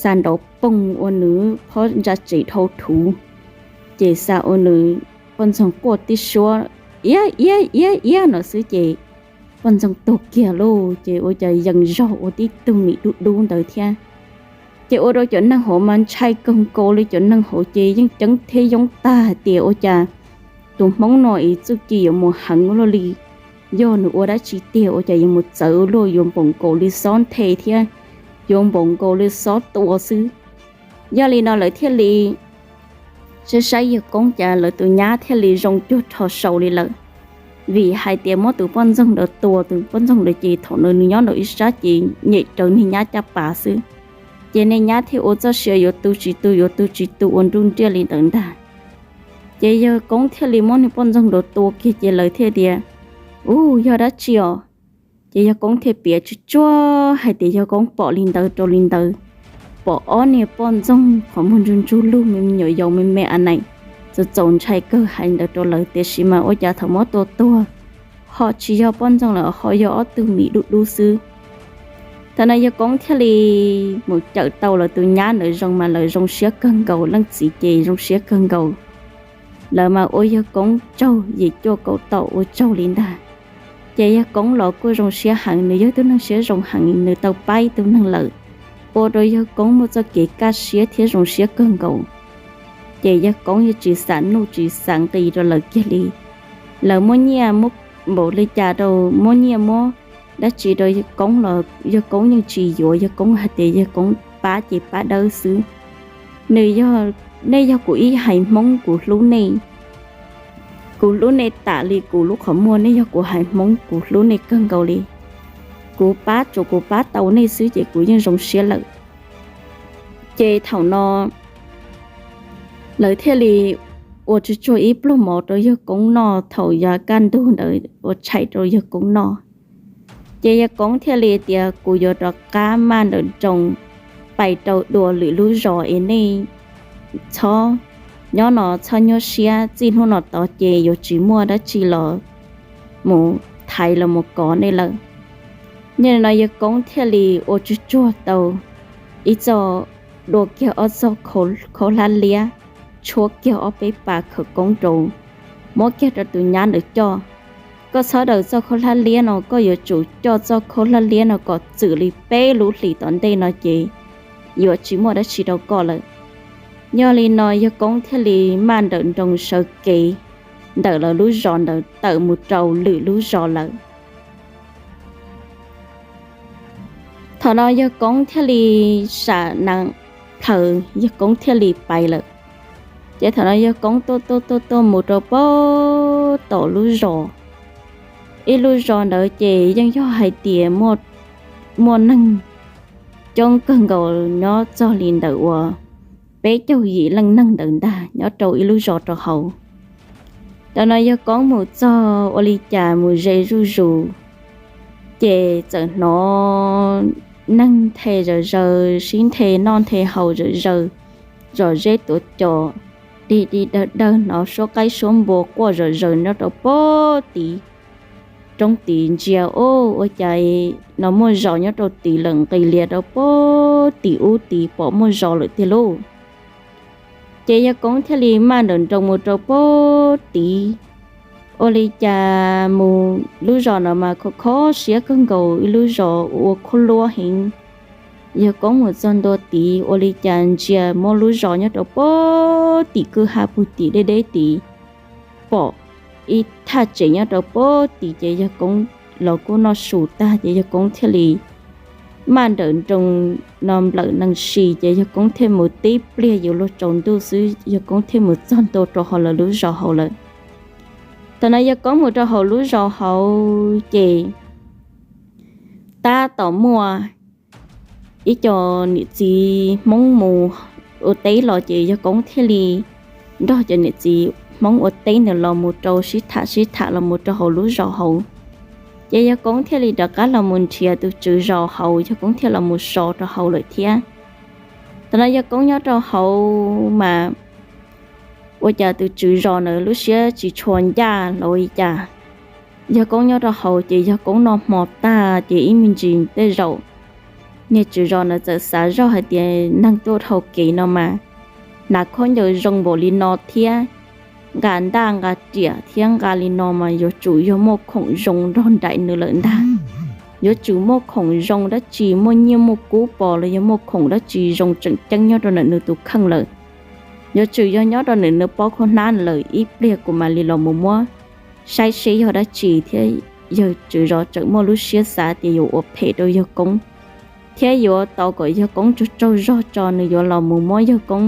xa nraud poog ua nws phob ntsa tsev dhau thuv, ces xa ua nws poj ntxoog quaj tib suab iab iab iab iab no xwb ces poj ntxoog tuag kiag lauj. Ces ua cas yees zog ua tib tug miv dub dub ntawd thiab. Ces ua rau cov neeg hauv mas ntshai kawg nkaus li, cov neeg hauv ces yeej ceeb thiab yoob tag hais tias ua cas tus hmoob no es txuj ci yuav mus heev ua luaj li, yog nws ua dab tsi tiag ua cas yuav mus txawv ua luaj, yuav npaum nkaus li xob nthe thiab yuav npaum nkaus li xob tua xwb. Yog li no lawv thiaj li saib saib yawg Koob cas lawv tus nyab thiaj li zoo cuag rho saus li lawm, vim hais tias muab tus poj ntxoog ntawd tua, tus poj ntxoog ntawd ces thaum ntawd nws nyob nraum ib sab ces nyem raws niag nyab caj pas xwb. Ces niag nyab thiaj ua txoj sia yuav tu tsis tu, yuav tu tsis tu ua nruj nriaj li ntawd ntag. Ces yawg Koob thiaj li muab niag poj ntxoog rau tua kiag, ces lawv thiaj tias, Ub, yog dab tsi os? Ces yawg Koob thiaj piav tsuj tsuag hais tias yawg Koob pom li ntawd rau li ntawd, pom ob niag poj ntxoog qhov muag ntsug ntsug lug, me nyuam yaus me me a nees, txaus txaus ntshai kawg hais ntawd rau lawv, tiam sis mas ua cas thaum muab tua tuag ho tsis yog poj ntxoog lawm, ho yog ob tug mis dub dub xwb. Thaum no yawg Koob thiaj li mus cawm tau lawv tus nyab ntawd zoo mas lawv zoo siab kawg nkaus, leej txiv ces zoo siab kawg nkaus. Lawv mas ua yawg Koob tsaug yim cuaj kaum tom ua tsaug li ntag. Ces yawg Koob los kuj zoo siab heev, nws yog tug neeg siab zoo heev, nws tau pab ib tug neeg lawm, ua rau yawg Koob muaj txoj kev kaj siab thiab zoo siab kawg nkaus. Ces yawg Koob yeej tsis xav nuj tsis xav nqi rau lawv kiag li. Lawv muab nyiaj muab npaum li cas rau, muab nyiaj muab dab tsi rau yawg Koob los yawg Koob yeej tsis yuav, yawg Koob hais tias yawg Koob pab ces pab dawb xwb. Nws yog, nej yog kuv ib haiv Hmoob, kuv hlub nej, kuv hlub nej tas li kuv lub qhov muag, nej yog kuv haiv Hmoob, kuv hlub nej kawg nkaus li. Kuv pab, tsuas kuv pab tau nej xwb ces kuv yeej zoo siab lawm. Ces thaum no lawv thiaj li ua tsuj tsuag ib pluag mov rau yawg Koob noj thaum yav kaj ntug ntawd, ua tshais rau yawg Koob noj. Ces yawg Koob thiaj li tias, Kuv yuav rov qab maj nrawm nroos pais rau dua lwm lub zos es nej txhob, nyob no txhob nyuaj siab, txij hnub no tod ces yuav tsis muaj dab tsi los mus thaiv los mus kov nej lawm. Yog li no yawg Koob thiaj li ua tsuj tsuag tau ib txoj, dua kiag ob txoj khaub hlab liab, tshuab kiag ob peb pas khawv koob rau, muab kiag rau tus nyab ntawd coj. Koj txhob daws txoj khaub hlab liab no, koj yuav tsum coj txoj khaub hlab liab no kom txwm li peb lub hlis tom ntej no ces yuav tsis muaj dab tsi rau koj lawm. Yog li no yawg Koob thiaj li maj nrawm nroos sawv kev ntawm lawv lub zos ntawd tawm mus rau lwm lub zos lawm. Thaum no yawg Koob thiaj li sam nas plhaws, yawg Koob thiaj li pais lawm. Ces thaum no yawg Koob tuaj tuaj tuaj tuaj mus rau pem tom lub zos. Ib lub zos ntawd ces yeej yog hais tias muaj neeg coob kawg nkaus, nyob txog li ntawm uas peb caug yim leej neeg ntawd ntag nyob rau ib lub zos rau hauv. Thaum no yawg Koob mus txog ua li cas mus ze zuj zus, ces txawm hnov neeg nthe zom zaws, sib nthe noj nthe haus zom zaws, zom zeb tuav cos, dig dig dawg dawg, hnov suab qaib suab npua quaj zom zaws nyob rau pem tid. Roob tid ntsia, o, ua cas no muaj zos nyob rau tid lawm, nqis lias rau pem tim ub tid pom muaj zos lawm tiag lauj. Ces yawg Koob thiaj li maj nrawm nroos mus rau pem tid. Ua li cas mus lub zos no mas khov kho siab kawg nkaus, ib lub zos ua khaub luab heev. Yawg Koob mus txog ntua tid, ua li cas ntsia muaj lub zos nyob rau pem tim kwj ha puag tim deb deb tid, pom ib thaj tsev nyob rau pem tid. Ces yawg Koob los kuj noj su tag, ces yawg Koob thiaj li maj nrawm nroos no nplawm nees si, ces yawg Koob thiaj mus tib pliag yuav luag tsaus ntuj xwb, yawg Koob thiaj mus txog ntua rau hauv lawv lub zos hauv lawm. Thaum no yawg Koob mus rau hauv lub zos hauv ces tab tom muaj ib co niam txiv Hmoob mus ua teb los, ces yawg Koob thiaj li nrog cov niam txiv Hmoob ua teb ntawd los mus rau sib tham sib tham los mus rau hauv lub zos hauv. Ces yawg Koob thiaj li rov qab los mus nrhiav tus tswv zos hauv, yawg Koob thiaj los mus so rau hauv lawm thiab. Thaum no yawg Koob nyob rau hauv mas ua cas tus tswv zos ntawd lub siab tsis tshua ncaj los ua li cas. Yawg Koob nyob rau hauv ces yawg Koob noj hmo tag ces ib me ntsis tej zaum niag tswv zos ntawd txawm xav zoj hais tias neeg tuaj dhau kev no mas hnav khaub ncaws zoo npaum li no thiab nqa ntaj nqa riam thiab nqa li no mas yuav tsum yog muaj khoom zoo nrog nraim nws lawm ntag. Yuav tsum muaj khoom zoo dab tsi, muaj nyiaj muaj kub pos los yog muaj khoom dab tsi zoo tseem ceeb nyob rau ntawm nws tus kheej lawm. Yuav tsum yog nyob rau ntawm nws pob khaub hnab lawm, ib pliag kuv mam li los mus muab saib seb yog dab tsi thiab. Yawg tswv zos tseem muaj lub siab xav tias yuav ua phem rau yawg Koob thiab yuav tau kom yawg Koob tsaug tsaug zog tso, nws yuav los mus muab yawg Koob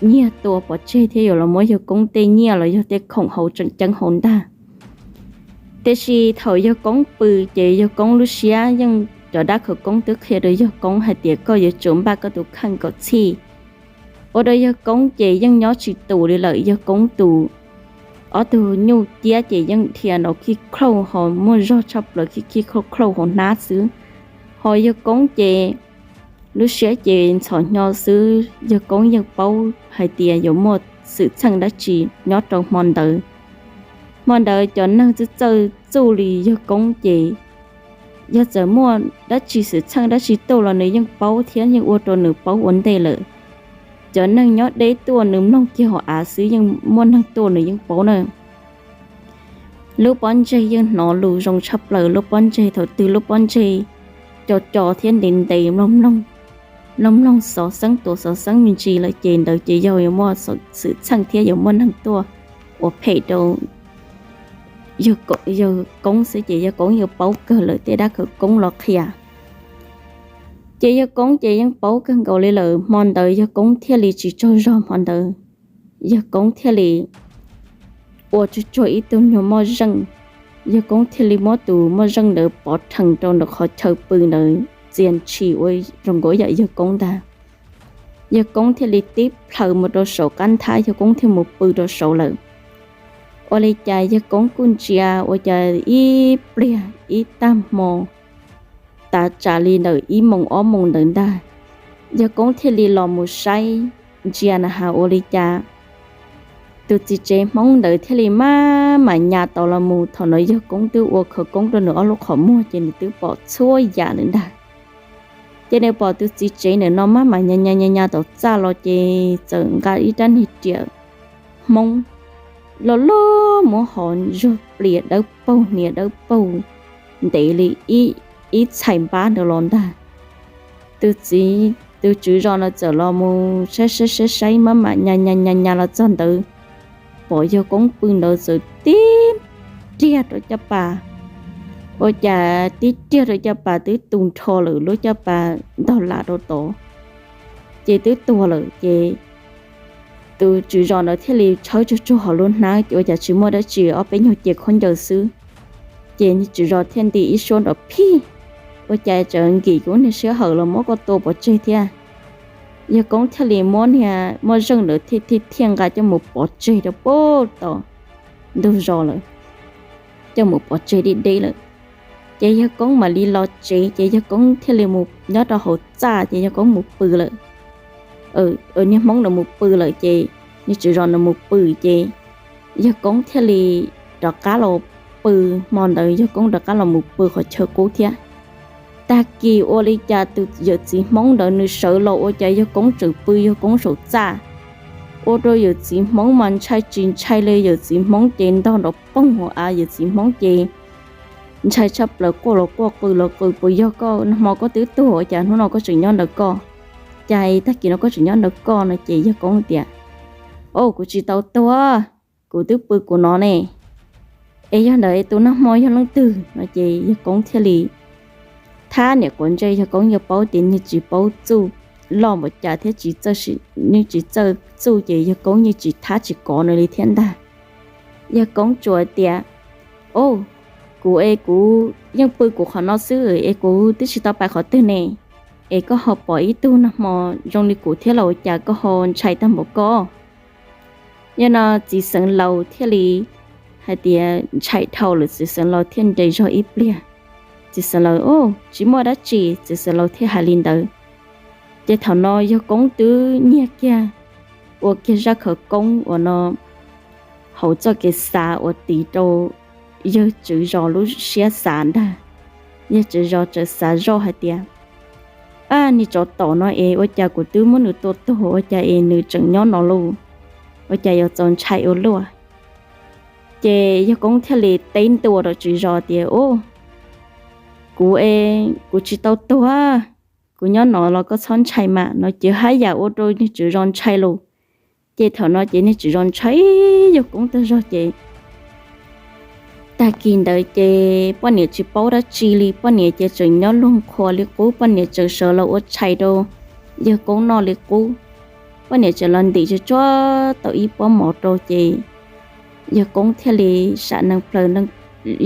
nyiag tua pov tseg thiab yuav los muab yawg Koob tej nyiaj los yog tej khoom hauv tseem ceeb hauv ntag. Tiam sis thaum yawg Koob pw ces yawg Koob lub siab yeej cov dab khawv koob twb qhia rau yawg koob hais tias koj yuav tsum npaj koj tus kheej kom txhij. Ua rau yawg koob ces yeej nyob tsis tus li lawm, yawg koob tus ob tug nyuj ciab ces yeej dhia nrov khij khauj ho muaj zog tshaj plaws, khij khij khauj khauj hauv hnab xwb. Ho yawg koob ces lub siab ces ntxhov hnyo xwb, yawg koob yeej paub hais tias yuav muaj xwm txheej dab tsi nyob rau hmo ntawd. Hmo ntawd cov neeg txawj txawj txuj li yawg koob ces yog txawm muaj dab tsi xwm txheej dab tsi tuaj los nws yeej paub thiab yeej ua rau nws paub ua ntej lawm. Cov neeg nyob deb tuaj nws mloog kiag hauv av xwb yeej muaj neeg tuaj nws yeej paub na. Lub pob ntseg yeej hnov lus zoo tshaj plaws, lub pob ntseg thaum twg lub pob ntseg co co thiab ntev ntev mloog mloog xov xeeb tuam xov xeeb me ntsis lawm ces ntawd ces yog yuav muaj xwm txheej thiab yuav muaj neeg tuaj ua phem rau yawg koob xwb ces yawg koob yeej paub kawg lawm tej dab khawv koob los qhia. Ces yawg koob ces yeej paub kawg nkaus li lawm, hmo ntawd yawg koob thiaj li tsis tsaug zog hmo ntawd. Yawg koob thiaj li ua tsuag tsuag ib tug nyuag moj zeej. Yawg koob thiaj li muab tus moj zeej ntawd pov rhees rau ntawm qhov chaw pw ntawd txias ntshis ua zoo nkaus yam yawg koob ntag. Yawg koob thiaj li tib plhaws mus rau saum qab nthab, yawg koob thiaj mus pw rau saud lawm. Ua li cas yawg koob kuj ntsia ua cas ib pliag ib tag hmo tav tsam li ntawm ib moos ob moos ntawd ntag, yawg koob thiaj li los mus saib ntsia na has ua li cas tus txiv tsev Hmoob ntawd thiaj li maj mam nyas tod los mus. Thaum no yawg koob twb ua khawv koob rau nws ob lub qhov muag ces nws twb pom txhua yam lawm ntag. Ces nws pom tus txiv tsev ntawm no maj mam nyas nyas nyas nyas tom txaj los ces txawm nqa ib rab niag riam Hmoob loj loj muab hov zuag plias dawb paug hniav dawb paug ntev li ib txhais npab ntawd los ntag. Tus txiv, tus tswv zos no txawm los mus saib saib saib saib maj mam nyas nyas nyas nyas los txog ntawd, pom yawg koob pw ntawd txawm tib riag rau caj pas. Ua cas tib riag rau caj pas twb tu nrho lawm, lub caj pas ntog lam rau tod, ces twb tuag lawm. Ces tus tswv zos ntawd thiaj li tshawb tsuag tsuag hauv lub hnab ces ua cas tsis muaj dab tsi, ob peb nyuag ce khaub ncaws xwb. Ces niag tswv zos thiaj nti ib suab nrov phij, ua cas tseem nkim kuv niag sij hawm los muab koj tua pov tseg thiab. Yawg koob thiaj li muab niag moj zeej ntawd thiaj thiaj thiaj nqa coj mus pov tseg rau puag tom ntug zos lawm, coj mus pov tseg deb deb lawm. Ces yawg koob mam li los tsev, ces yawg koob thiaj li mus nyob rau hauv txaj, ces yawg koob mus pw lawm. Niag Hmoob ntawd mus pw lawm ces niag tswv zos ntawd mus pw, ces yawg koob thiaj li rov qab los pw. Hmo ntawd yawg koob rov qab los mus pw qhov chaw qub thiab. Tag kis ua li cas tus yawm txiv Hmoob ntawd nws sawv los ua cas yawg koob tseem pw yawg koob saum txaj. Ua rau yawm txiv Hmoob mas ntshai tsis ntshai li, yawm txiv Hmoob ces ntog nrov poog hauv av, yawm txiv Hmoob ces ntshai tshaj plaws, quaj los quaj qw los qw, puas yog koj, nag hmo koj twb tuag ua cas hnub no koj tseem nyob ntawm koj, cas tag kis no koj tseem nyob ntawm koj no. Ces yawg koob tias, Au, kuv tsis tau tuag, kuv twb pw kuv no ne. Es yog ntawd tus nag hmo yog leej twg no? Ces yawg koob thiaj li thab niam quav ntsej, yawg koob yeej paub tias nws tsis paub txuj loj npaum cas thiab tsis txawj, nws tsis txawj txuj ces yawg koob yeej tsis thab tsis kov nws li thiab ntag. Yawg koob tsuas tias, Au, kuv es kuv yeej pw kuv qhov no xwb es kuv twb tsis tau pais qhov twg ne. Es koj ho pom ib tug nag hmo zoo li kuv thiab los ua cas koj ho ntshai tag npaum koj? Yog no txiv xeev laus thiaj li hais tias ntshai dhau lawm, txiv xeev laus thiaj nres zog ib pliag. Txiv xeev laus, Tsis muaj dab tsi, txiv xeev laus thiaj hais li ntawd. Ces thaum no yawg koob twb nyiag kiag, ua kiag zaj khawv koob uas no hauv txoj kev xav uas tiv rau yawg tswv zos lub siab xav ntag. Yawg tswv zos txawm xav zoj hais tias, Ab, niag tsov tom no es ua cas kuv twb muab nws tua tuag ua cas es nws tseem nyob no lauj? Ua cas yuav txaus ntshai ua luaj? Ces yawg koob thiaj li teb ntua rau tswv zos tias, Au, kuv es kuv tsis tau tuag, kuv nyob no los koj txhob ntshai mas, no ces haj yam ua rau niag tswv zos ntshai lauj. Ces thaum no ces niag tswv zos ntshai yawg koob tag zog ces tag kis ntawd ces poj niam tsis paub dab tsi li, poj niam ces tseem nyob luag qhuas li qub, poj niam tseem sawv los ua tshais rau yawg koob noj li qub. Poj niam tseem los ntim tsuag tsuag tau ib pob mov rau ces yawg koob thiaj li sam nees plaws,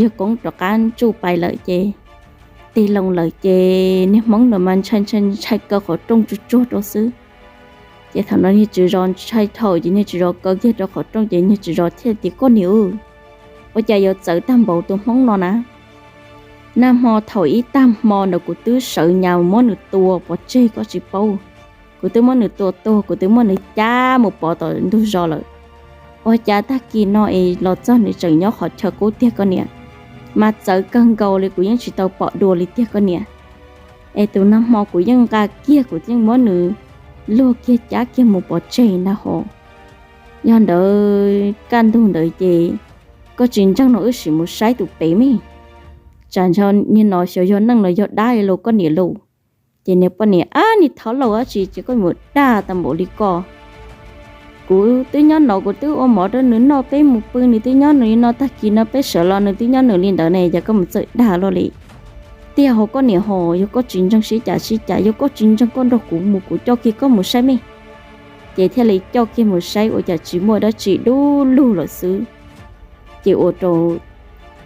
yawg koob rov qab ntsuj pais lawm ces tig loo lawm ces niag hmoob no mas ntshai ntshai ntshai kaw qhov rooj tsuag tsuag rau xwb. Ces thaum no niag tswv zos ntshai dhau ces niag tswv zos kaw kiag rau qhov rooj ces niag tswv zos thiaj tias, Koj niam, ua cas yuav txawv tag npaum tus hmoob no na? Nag hmo thaum ib tag hmo ntawd kuv twb sawv nyas muab nws tua pov tseg koj tsis paub. Kuv twb muab nws tua tuag, kuv twb muab nws cab mus pov tom ntug zos lawm. Ua cas tag kis no es los txog nws tseem nyob qhov chaw qub tiag koj niam? Mas txawv kawg nkaus li, kuv yeej tsis tau pom dua li tiag koj niam. Es tus nag hmo kuv yeej nqa kiag, kuv yeej muab nws luag kiag cab kiag mus pov tseg ntag hos. Yog ntawd kaj ntug ntawd ces koj tsis ntseeg no wb sim mus saib tus pem me, tsam ntshe niag no xyov yog neeg los yog dab li los koj niam lauj. Ces niag poj niam, Ab, niag thov lauj, dab tsi ces koj mus dag tag npaum li koj. Kuv twb nyob no kuv twb ua mov rau nws noj, peb mus pw nws twb nyob nws li no, tag kis no peb sawv los nws twb nyob nws li ntawd ne, cas koj mus txawj dag luaj li? Tiag hos koj niam hos, yog koj tsis ntseeg sib cas sib cas, yog koj tsis ntseeg koj nrog kuv mus, kuv coj kiag koj mus saib me. Ces thiaj li coj kiag mus saib ua cas tsis muaj dab tsi, dub lug lawm xwb. Ces ua rau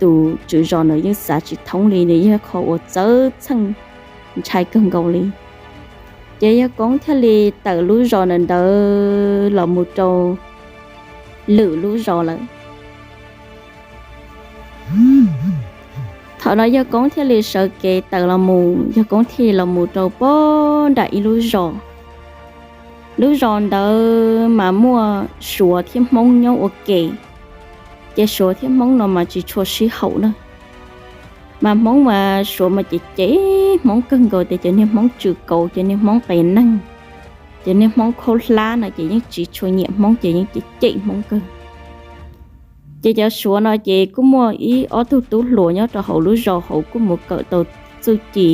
tus tswv zos ntawd yeej xav tsis thoob li, nws yog qhov uas txawv txheej ntshai kawg nkaus li. Ces yawg Koob thiaj li tawm lub zos ntawd ntawd los mus rau lwm lub zos lawm. Thaum no yawg Koob thiaj li sawv kev tawm los mus, yawg Koob thiaj li los mus rau pog nram ib lub zos. Lub zos ntawd mas muaj Suav thiab Hmoob nyob ua ke, ces Suav thiab Hmoob no mas tsis tshua sib haum na. Mas Hmoob mas Suav mas cem cem Hmoob kawg nkaus tias cov niag Hmoob tswm kauv, cov niag Hmoob qias neeg, cov niag Hmoob khaub hlab no ces yeej tsis tshua nyiam Hmoob, ces yeej cem cem Hmoob kawg. Ces cov Suav no ces kuj muaj ib ob tug tub hluas nyob rau hauv lub zos hauv kuj mus kawm tau txuj ci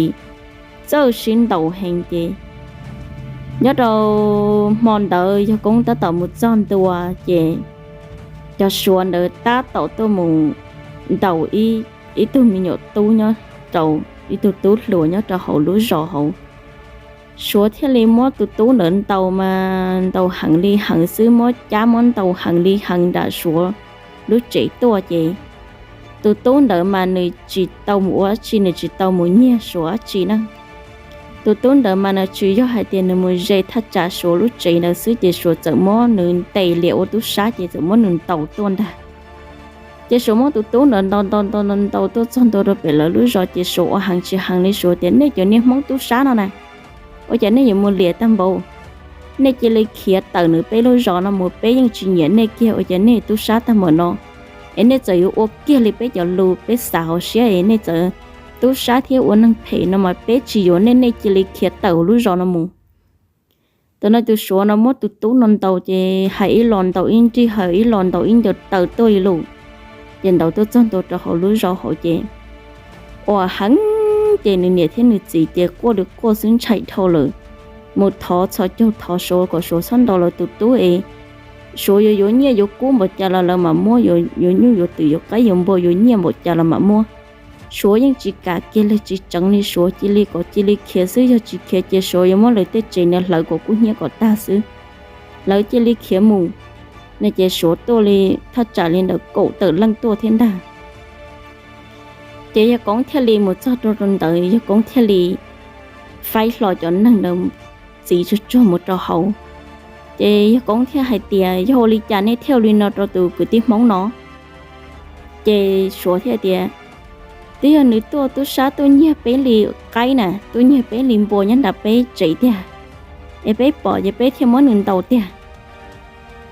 txawj sib ntaus heev ces nyob rau hmo ntawd yawg Koob tab tom mus txog ntua ces cov Suav ntawd tab tom tuaj mus ntaus ib tug me nyuam tub nyob rau, ib tug tub hluas nyob rau hauv lub zos hauv. Suav thiaj li muab tus tub ntawd ntaus mas ntaus heev li heev xwb, muab cab muab ntaus heev li heev nram Suav lub tsev tuaj ces tus tub ntawd mas nws tsis tau mus ua dab tsi, nws tsis tau mus nyiag Suav dab tsi na. Tus tub ntawd mas nws tsuas yog hais tias nws mus ze thaj tsam Suav lub tsev ntawd xwb ces Suav txawm muab nws ntes lias ua tub sab ces txawm muab nws ntaus tuaj ntag. Ces Suav muab tus tub ntawd ntaus ntaus ntaus ntaus ntaus tuaj txog ntua rau pem lawv lub zos ces Suav ua heev tsis heev li, Suav tias, Nej cov niag Hmoob tub sab no na, ua cas nej yuav mus liam tag npaum? Nej cia li khiav tawm nws peb lub zos no mus, peb yeej tsis nyiam nej kiag, ua cas nej tub sab tag npaum no? Es nej txawm yuav ua kiag li peb cov lus peb xav hauv siab es nej txawm tub sab thiab ua neeg phem no mas peb tsis yuav nej, nej cia li khiav tawm hauv lub zos no mus. Tam no tus Suav no muab tus tub no ntaus ces hais ib los ntaus ib nrig, hais ib los ntaus ib ncaws taw tuaj li lus. Ces ntaus tuaj txog ntua rau hauv lub zos hauv ces ua heev ces nws niam thiab nws txiv ces quaj li quaj xwb ntshai dhau lawm. Mus thov txhos caug thov Suav kom Suav txhob ntaus lawv tus tub es Suav yuav yuav nyiaj yuav kub npaum cas los lawv mam muab, yuav nyuj yuav twm yuav qaib yuav npua yuav nyiaj npaum cas los mam muab. Suav yeej tsis kam kiag li, tsis tseev li, Suav cia li kom cia li khiav xwb, yog tsis khiav ces Suav yuav muab lawv tej tsev ntawd hlawv kom kub hnyiab kom tag xwb. Lawv cia li khiav mus. No ces Suav tuaj li thaj tsam li ntawm kaum tawm leej tuaj thiab ntag. Ces yawg Koob thiaj li mus txog rau rau ntawd, yawg Koob thiaj li faib hlo cov neeg ntawd txiv tsuag tsuag mus rau hauv. Ces yawg Koob thiaj hais tias, Yog ua li cas nej thiaj ua li no rau tus kwv tij Hmoob no? Ces Suav thiaj tias, Twb yog nws tuaj tub sab tuaj nyiag peb li qaib na, tuaj nyiag peb li npua nyob nram peb tsev tiag, es peb pom ces peb thiaj muab nws ntaus tiag.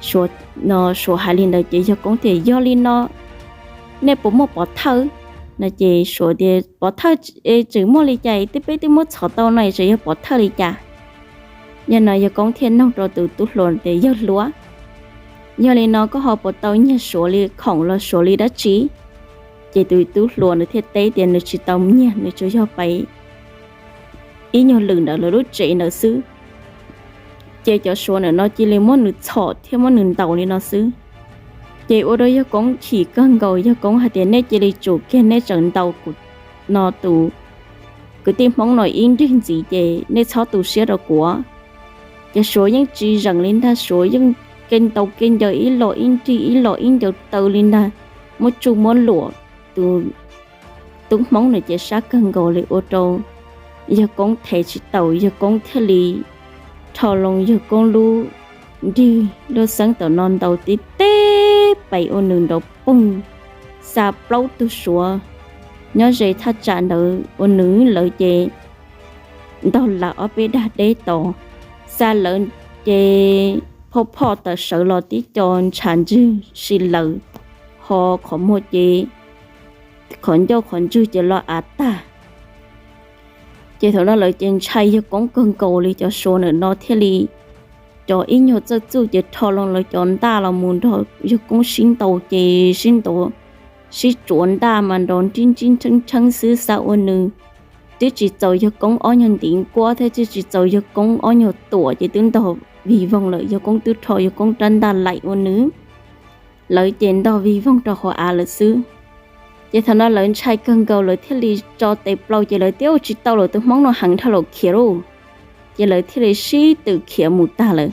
Suav, no Suav hais li ntawd ces yawg Koob tias, Yog li no nej puas muaj pov thawj? No ces Suav tias, Pov thawj tseem muaj li cas, twb peb twb muab txhom tau no tseem yog pov thawj li cas? Yog no yawg Koob thiaj noog rau tus tub hluas tias, Yawg hluas, yog li no koj ho puas tau nyiag Suav li khoom los Suav li dab tsi? Ces tus tub hluas nws thiaj teb tias nws tsis tau nyiag, nws tsuas yog pais ib nyuag lwm ntawm lawv lub tsev ntawd xwb. Ces cov Suav ntawm no cia li muab nws txhom thiab muab nws ntaus li no xwb. Ces ua rau yawg Koob chim kawg nkaus, yawg Koob hais tias, Nej cia li tsum kiag, nej tseem ntaus kuv no tus kwv tij Hmoob no ib nrig ntxiv ces nej txhob tu siab rau kuv. Ces Suav yeej tsis zeem li ntag, Suav yeej ke ntaus ke ncaws ib los ib nrig ib los ib ncaws taw li ntag, muab tsuj muab luam tus tub Hmoob no ces sab kawg nkaus li ua rau yawg Koob thev tsis taus, yawg Koob thiaj li rho loo yawg Koob lub nrig lub xeeb tom no ntaus tib teb pes ua nws nrov poog, xa plaub tug Suav nyob ze thaj tsam ntawd ua nws lawv ces ntaug lam ob peb dag deb tod, xa lawv ces phoj phoj tawm sawv los tib co ntshav ntswg si lawm, ho qhov muag ces qhov ncauj qhov ntswg ces los av tag. Ces thaum no lawv ces ntshai yawg Koob kawg nkaus li, cov Suav ntawm no thiaj li cov ib nyuag txawj txuj ces rho loo lawv cov ntaj los mus nrog yawg Koob sib ntaus ces sib ntaus sib tsuav ntaj mas nrov nrib nrib nrheeb nrheeb xwb, xa ua nws twb tsis txaus yawg Koob ob nyuag ntiv nkuab thiab twb tsis txaus yawg Koob ob nyuag tuam ces twb ntog vig voog lawm, yawg Koob twb rho yawg Koob rab ntaj laim ua nws, lawv ces ntog vig voog rau hauv av lawm xwb. Ces thaum no lawv ntshai kawg nkaus lawv thiaj li tso tes plaws ces lawv tias ua tsis tau lawm, tus Hmoob no heev dhau lawm, khiav lauj. Ces lawv thiaj li sib tw khiav mus tag lawm.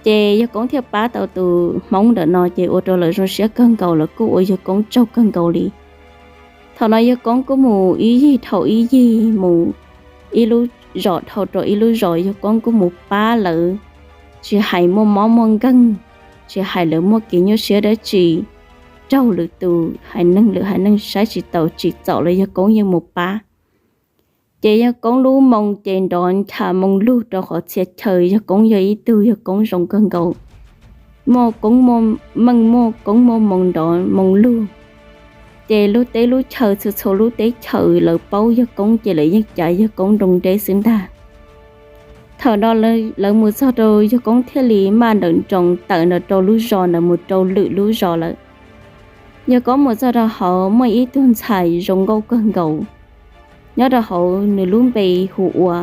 Ces yawg Koob thiaj pab tau tus Hmoob ntawm no ces ua rau lawv zoo siab kawg nkaus, lawv kuj ua yawg Koob tsaug kawg nkaus li. Thaum no yawg Koob kuj mus ib yig dhau ib yig, mus ib lub zos dhau rau ib lub zos, yawg Koob kuj mus pab lawv, tsis hais muaj mob muaj nkeeg, tsis hais lawv muaj kev nyuaj siab dab tsi, raug lwm tus haiv neeg lwm haiv neeg saib tsis taus tsim txom los yawg Koob yeej mus pab. Ces yawg Koob lub moo ces nrov ncha moo lug rau qhov txhia chaw, yawg Koob yog ib tug yawg Koob zoo kawg nkaus, muaj koob muaj meej, muaj koob muaj moo nrov moo lug. Ces lub teb lub chaw txhua txhua lub teb chaws lawv paub yawg Koob ces lawv yeej cav yawg Koob nroo deb xwb ntag. Thaum no lawv mus txog rau yawg Koob thiaj li maj nrawm nroos tawm ntawm rau lub zos ntawd mus rau lwm lub zos lawm. Yawg Koob mus txog rau hauv muaj ib tug ntxhais zoo nkauj kawg nkaus nyob rau hauv, nws lub npe hu ua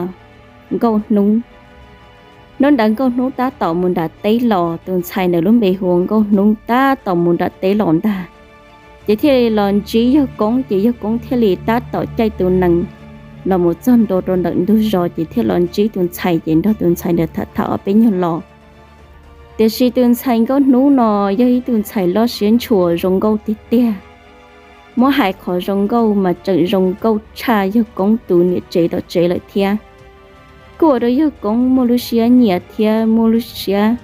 Nkauj Hnub. Hnub ntawd Nkauj Hnub tab tom mus nram teb los, tus ntxhais ntawd lub npe hu ua Nkauj Hnub tab tom mus nram teb los ntag. Ces thiaj li los ntsib yawg Koob, ces yawg Koob thiaj li tab tom caij tus nees los mus txog ntua rau ntawm ntug zos, ces thiaj los ntsib tus ntxhais, ces nrog tus ntxhais ntawd tham tham ob peb nyuag lo. Tiam sis tus ntxhais Nkauj Hnub no yog ib tug ntxhais loj siab ntshua zoo nkauj tiag tiag. Muab hais qhov zoo nkauj mas tseem zoo nkauj tshaj yawg Koob tus niam tsev tom tsev lawm thiab. Kuj ua rau yawg Koob muaj lub siab nyiam thiab muaj lub siab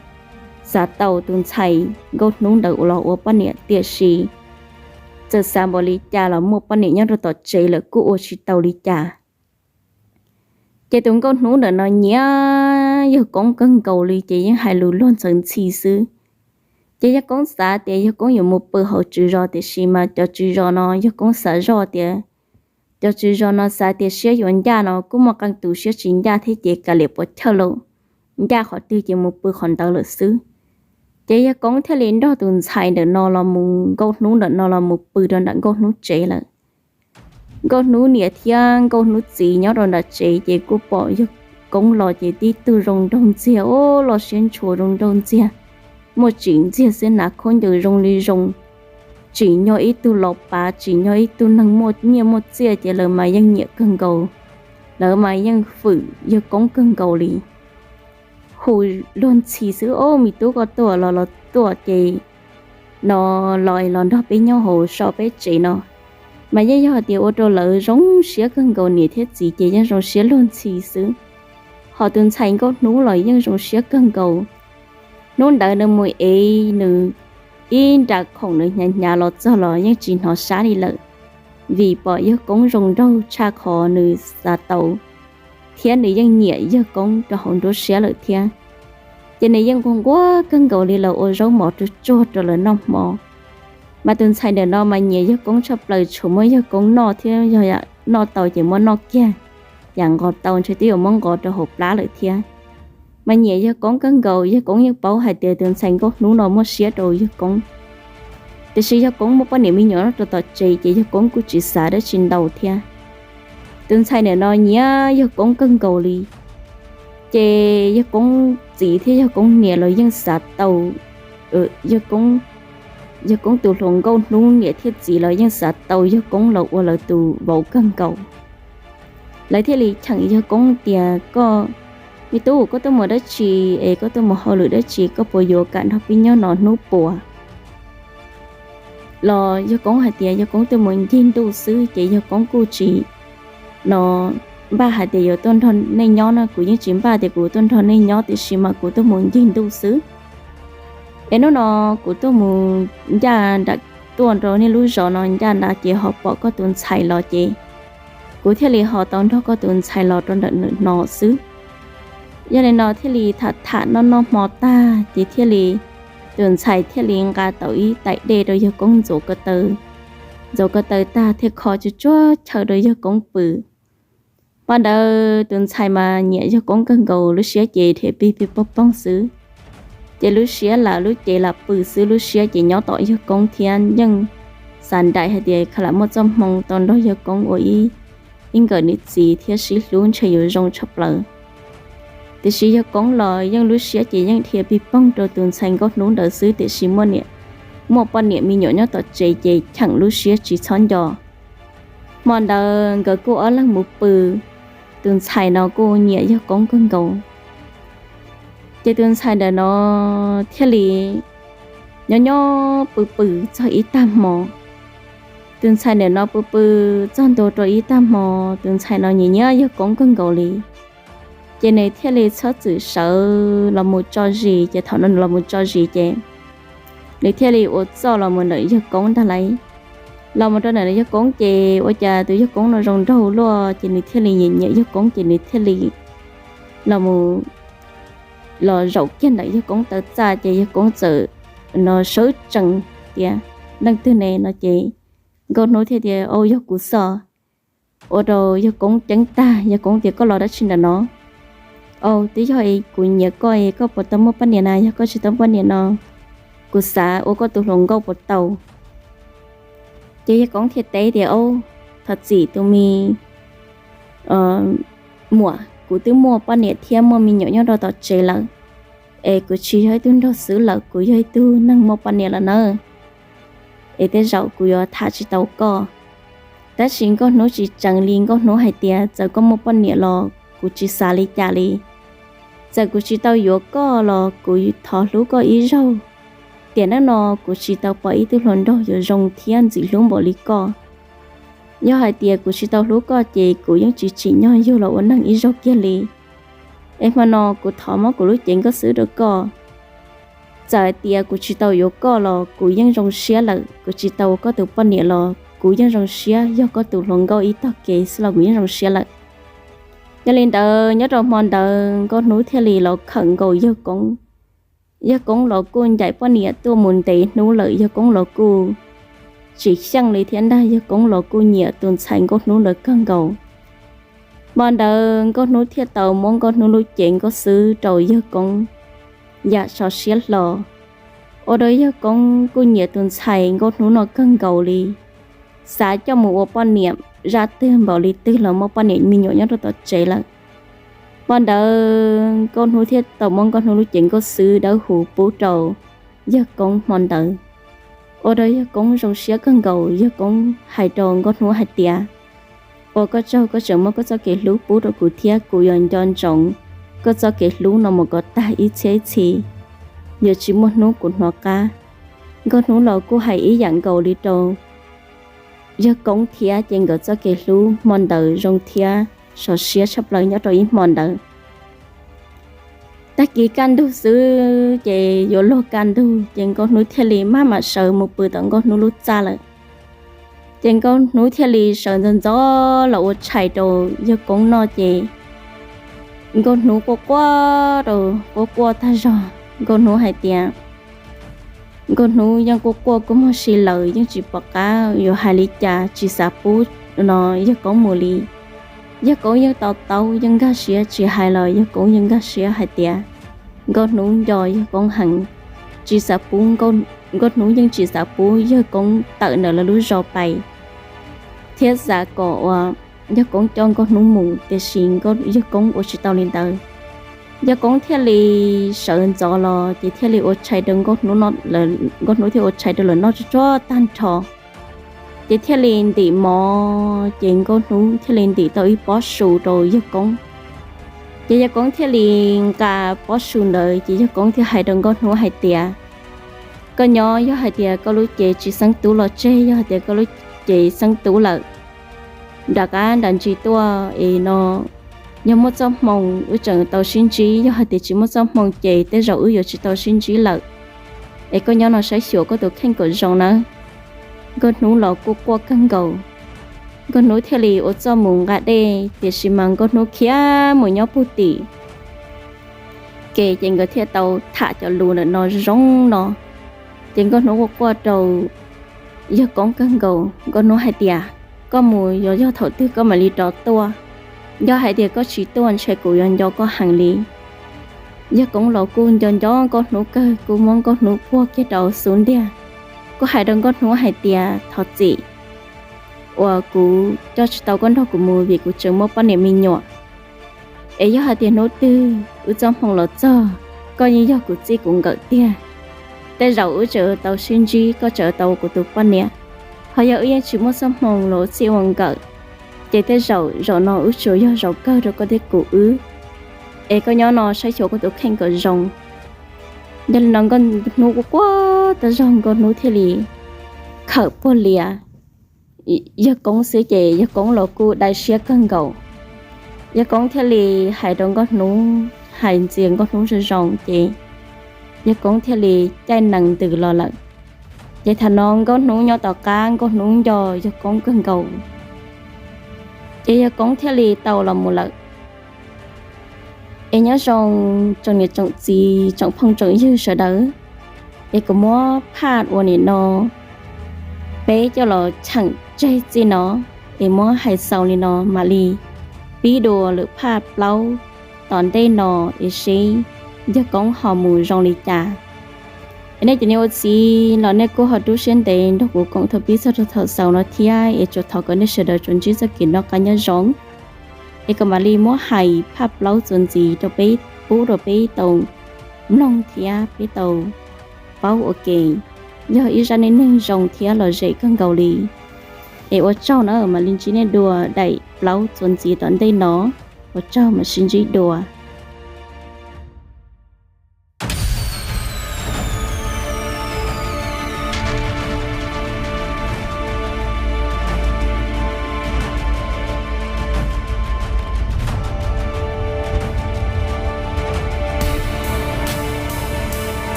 xav tau tus ntxhais Nkauj Hnub ntawd los ua poj niam, tiam sis txawm xav npaum li cas los muaj poj niam nyob rau tom tsev lawm kuj ua tsis tau li cas. Ces tus Nkauj Hnub ntawm no nyiam yawg Koob kawg nkaus li, ces yeej hais lus luag ntxhi xwb. Ces yawg Koob xav tias yawg Koob yuav mus pw hauv tswv zos, tiam sis mas cov tswv zos no yawg Koob xav zoj tias cov tswv zos no xav tias siab yuav ncaj no kuj muaj qee tus siab tsis ncaj thiab, ces kav liam puas chawj lauj, ncaj qhov twg ces mus pw qhov ntawd lawm xwb. Ces yawg Koob thiaj li nrog tus ntxhais ntawm no los mus, Nkauj Hnub ntawm no los mus pw rau nram Nkauj Hnub tsev lawm. Nkauj Hnub niam thiab Nkauj Hnub txiv nyob rau nram tsev ces kuj pom yawg Koob los ces tib tug zoo nraug ntxiag, o, loj siab ntshua zoo nraug ntxiag, muaj tsim ntxiag xwb, hnav khaub ncaws zoo li zoo, tsim nyog ib tug los pav, tsim nyog ib tug neeg muaj nyiaj muaj txiaj, ces lawv mas yeej nyiam kawg nkaus, lawv mas yeej fwm yawg Koob kawg nkaus li. Hu luag ntxhi xwb, o, me tub koj tuaj los los tuaj ces no los los nrog peb nyob hauv so peb tsev no. Mas yeej yog hais tias ua rau lawv zoo siab kawg nkaus, niam thiab txiv ces yeej zoo siab luag ntxhi xwb. Ho tus ntxhais Nkauj Hnub los yeej zoo siab kawg nkaus. Hnub ntawd nws mus ev nws ib nra khoom nws hnyav hnyav los txog los yeej tsis hnov sab li lawm, vim pom yawg Koob zoo nraug tshaj qhov nws xav tau, thiab nws yeej nyiam yawg Koob rau hauv nruab siab lawm thiab. Ces nws yeej nquag nquag kawg nkaus li los ua zaub mov tsuag tsuag rau lawv noj hmo. Mas tus ntxhais ntawm no mas nyiam yawg Koob tshaj plaws, tshuav muab yawg Koob noj thiab, yog yam noj tau ces muab noj kiag, yam nqos tau ntshe twb yuav muab nqos rau hauv plab lawm thiab. Mas nyiam yawg Koob kawg nkaus, yawg Koob yeej paub hais tias tus ntxhais Nkauj Hnub no muaj siab rau yawg Koob. Tiam sis yawg Koob muaj poj niam me nyuam nyob rau tom tsev ces yawg Koob kuj tsis xav dab tsi ntau thiab. Tus ntxhais ntawm no nyiam yawg Koob kawg nkaus li. Ces yawg Koob txiv thiab yawg Koob niam los yeej xav tau, yawg Koob, yawg Koob tus hluas Nkauj Hnub niam thiab txiv los yeej xav tau yawg Koob los ua lawv tus vauv kawg nkaus. Lawv thiaj li cheem yawg Koob tias, koj, me tub, koj tuaj mus dab tsi es koj tuaj mus hauj lwm dab tsi, koj puas yuav kam nrog peb nyob no hnub puas? los yawg koob hais tias yawg koob tuaj mus ncig ntuj xwb ces yawg koob kuj tsis no npaj hais tias yuav tuaj nrog nej nyob no, kuv yeej tsis npaj tias kuv tuaj nrog nej nyob tiam sis mas kuv tuaj mus ncig ntuj xwb. Es hnub no kuv tuaj mus ncaj nram tuaj rau nej lub zos no ncaj nrad ces ho pom koj tus ntxhais los ces kuv thiaj li ho tau nrog koj tus ntxhais los rau ntawm no xwb. Yog li no thiaj li tham tham noj noj hmo tag ces thiaj li tus ntxhais thiaj li nqa tau ib tais dej rau yawg koob ntxuav ko taw. Ntxuav ko taw tag thiaj kho tsuag tsuag chaw rau yawg koob pw. Hmo ntawd tus ntxhais mas nyiam yawg koob kawg nkaus, lub siab ces dhia pig pig poog poog xwb. Ces lub siab lam lub cev lam pw xwb, lub siab ces nyob tom yawg koob thiab yeej xav nraim hais tias khav lam muaj txoj hmoo tau nrog yawg koob ua ib ib nkawm niam txiv thiab sib hlub ntshe yuav zoo tshaj plaws. Tiam sis yawg koob los yeej lub siab ces yeej dhia pig poog rau tus ntxhais nkauj hnub ntawd xwb, tiam sis muaj niam, muaj poj niam me nyuam nyob tom tsev ces cheem lub siab tsis txhob nco. Hmo ntawd nkawd kuj ob leeg mus pw, tus ntxhais no kuj nyiam yawg koob kawg nkaus. Ces tus ntxhais ntawm no thiaj li nyob nyob pw pw txog ib tag hmo. Tus ntxhais ntawm no pw pw txog ntua rau ib tag hmo, tus ntxhais no nyiam nyiam yawg koob kawg nkaus li. Ces nws thiaj li txhob txwm sawv los mus tso zis, ces thaum no nws los mus tso zis ces nws thiaj li ua txoj los mus ntawm yawg koob ntag lauj. Los mus rau ntawm yawg koob ces ua cas tus yawg koob no zoo nraug luaj, ces nws thiaj li nyiam nyiam yawg koob ces nws thiaj li los mus los zaum kiag ntawm yawg koob taw txaj ces yawg koob txawm no sawv tsees tias, Leej twg ne? No ces nkauj hnub thiaj tias, Au, yog kuv xwb. Ua rau yawg koob ceeb tag, yawg koob tias, Koj los dab tsi ntawm no? Au, twb yog kuv nyiam koj, koj puas tau muaj poj niam na? Yog koj tsis tau poj niam no kuv xav ua koj tus hluas nkauj puas tau? Ces yawg koob thiaj teb tias, Au, thov txim tus me muam, kuv twb muaj poj niam thiab muaj me nyuam nyob rau tom tsev lawm, es kuv tsis yog ib tug nraug xwb lawm, kuv yog ib tug neeg muaj poj niam lawm nawb. Es tej zaum kuv yuav tham tsis tau koj. Tab sis nkauj hnub tsis tseev li, nkauj hnub hais tias, Txawm koj muaj poj niam los kuv tsis xav li cas li. Txawm kuv tsis tau yuav koj los kuv thov hlub koj ib zaug. Tiam neej no kuv tsis tau pom ib tug hluas nraug yuav zoo thiab ntxim hlub npaum li koj. Yog hais tias kuv tsis tau hlub koj ces kuv yeej tsis tsim nyog yug los ua neeg ib zaug kiag li. Es hmo no kuv thov muab kuv lub cev nkauj xwb rau koj. Txawm hais tias kuv tsis tau yuav koj los kuv yeej zoo siab lawm, kuv tsis tau ua koj tus poj niam los kuv yeej zoo siab, yog koj tus hluas nkauj ib tog kev xwb los kuv yeej zoo siab lawm. Yog li ntawd nyob rau hmo ntawd nkauj hnub thiaj li los khawm nkaus yawg koob. Yawg koob los kuj ncaim poj niam tuaj mus ntev hnub lawm, yawg koob los kuj tsis xyeej li thiab ntag, yawg koob los kuj nyiam tus ntxhais nkauj hnub ntawd kawg nkaus. Hmo ntawd nkauj hnub thiaj tau muab nkauj hnub lub cev nkauj xwb rau yawg koob yam sov siab hlo. Ua rau yawg koob kuj nyiam tus ntxhais nkauj hnub no kawg nkaus li, xav coj mus ua poj niam zaj twg npaum li twg los muaj poj niam me nyuam nyob rau tom tsev lawm. Hmo ntawd nkauj hnub thiaj tau muab nkauj hnub lub cev nkauj xwb dawb huv pub rau yawg koob hmo ntawd. Ua rau yawg koob zoo siab kawg nkaus, yawg koob hais rau nkauj hnub hais tias, Ua koj tsaug, koj tseem muab koj txoj kev hlub pub rau kuv thiab, kuv yuav nco ntsoov koj txoj kev hlub no mus kom tag ib txhiab ib txhis, yuav tsis muaj hnub kuv hnov qab. Nkauj hnub los kuj hais ib yam nkaus li rau yawg koob thiab, ces nkawd txoj kev hlub hmo ntawd zoo thiab sov siab tshaj plaws nyob rau ib hmo ntawd. Tag kis kaj ntug xwb ces yuav luag kaj ntug ces nkauj hnub thiaj li maj mam sawv mus pw tom nkauj hnub lub txaj lawm. Ces nkauj hnub thiaj li sawv ntxov ntxov los ua tshais rau yawg koob noj ces nkauj hnub quaj quaj rau, quaj quaj tag zog. Nkauj hnub hais tias, nkauj hnub yeej quaj quaj kua muag si lawm yeej tsis pom qab yuav hais li cas, tsis xav pub no yawg koob mus li. Yawg koob yeej to taub yeej nkag siab, tsis hais los yawg koob yeej nkag siab hais tias nkauj hnub nco yawg koob heev, tsis xav pub, nkauj hnub yeej tsis xav pub yawg koob tawm ntawm lawv lub zos pais thiab xav kom uas yawg koob coj nkauj hnub mus, tiam sis yawg koob ua tsis tau li ntawd. Yawg koob thiaj li sawv ntxov los ces thiaj li ua tshais rau nkauj hnub, nkauj hnub thiaj ua tshais rau lawv noj tsuag tsuag tag nrho. Ces thiaj li ntim mov, ces nkauj hnub thiaj li ntim tau ib pob su rau yawg koob. Ces yawg koob thiaj li nqa pob su ntawd, ces yawg koob thiaj hais rau nkauj hnub hais tias, Koj nyob yog hais tias koj lub cev tsis xeeb tub los tseg, yog hais tias koj lub cev xeeb tub lawm, nram qab nram ntsis tuaj es no, yog muaj txoj hmoo wb tseem tau sib ntsib, yog hais tias tsis muaj txoj hmoo ces tej zaum wb yuav tsis tau sib ntsib lawm. Es koj nyob no saib xyuas koj tus kheej kom zoo nawb. Nkauj Hnub los kuj quaj kawg nkaus. Nkauj Hnub thiaj li ua txuj mus nqa dej, tiam sis mas Nkauj Hnub khiav mus nyob puag tim ke, ces nkawd thiaj tau tham cov lus ntawm no zoo no. Ces Nkauj Hnub quaj quaj rau Yawg Koob kawg nkaus. Nkauj Hnub hais tias, koj mus yog, yog thaum twg koj mam li rov tuaj. Yog hais tias koj tsis tuaj ntshe kuv yuav nco koj heev li. Yawg Koob los kuj nco nco Nkauj Hnub kawg, kuj muab Nkauj Hnub puag kiag rau xub ntiag. Kuj hais rau Nkauj Hnub hais tias, thov txim uas kuv coj tsis tau koj nrog kuv mus vim kuv tseem muaj poj niam me nyuam. Es yog hais tias hnub twg wb txoj hmoo los txog, koj yeej yog kuv txij kuv nkawm tiag. Tej zaum wb tseem tau sib ntsib, koj tseem tau ua kuv tus poj niam. Ho yog wb yeej tsis muaj txoj hmoo los ua txij ua nkawm, ces tej zaum zaum no wb tsuas yog zaum kawg rau koj thiab kuv wb. Es koj nyob no saib xyuas koj tus kheej kom zoo. Yog li no Nkauj Hnub quaj quaj tag zog, Nkauj Hnub thiaj li khawm puag lias Yawg Koob xwb ces Yawg Koob los kuj dai siab kawg nkaus. Yawg Koob thiaj li hais rau Nkauj Hnub, hais ntxias Nkauj Hnub zoo zoo ces Yawg Koob thiaj li caij nees ntws los lawm. Ces thaum no Nkauj Hnub nyob tom qab, Nkauj Hnub nco Yawg Koob kawg nkaus, ces Yawg Koob thiaj li tau los mus lawm. Es nyob zoo tsoom niam tsoom txiv tsoom phooj tsoom ywg sawv daws, es kuv muab phaj uas nim no peb coj los cheem tseg txij no, es muab hais xaus li no mam li pib dua lwm phaj plaub tom ntej no, es seb Yawg Koob ho mus zoo li cas. Es nej cov niam ua txiv los nej kuj ho rub siab ntev nrog kuv koom thaum pib txog rau thaum xaus no thiab, es tsuas thov kom nej sawv daws tsuas ntsib txoj kev noj qab nyob zoo. Es kom mam li muab hais phaj plaub txuas ntxiv rau peb pub rau peb tau mloog thiab peb tau paub ua ke, yog ib zaj neej neeg zoo thiab lom zem kawg nkaus li. Es ua tsaug na, mam li ntsib nej dua daim plaub txuas ntxiv tom ntej no. Ua tsaug, mam sib ntsib dua.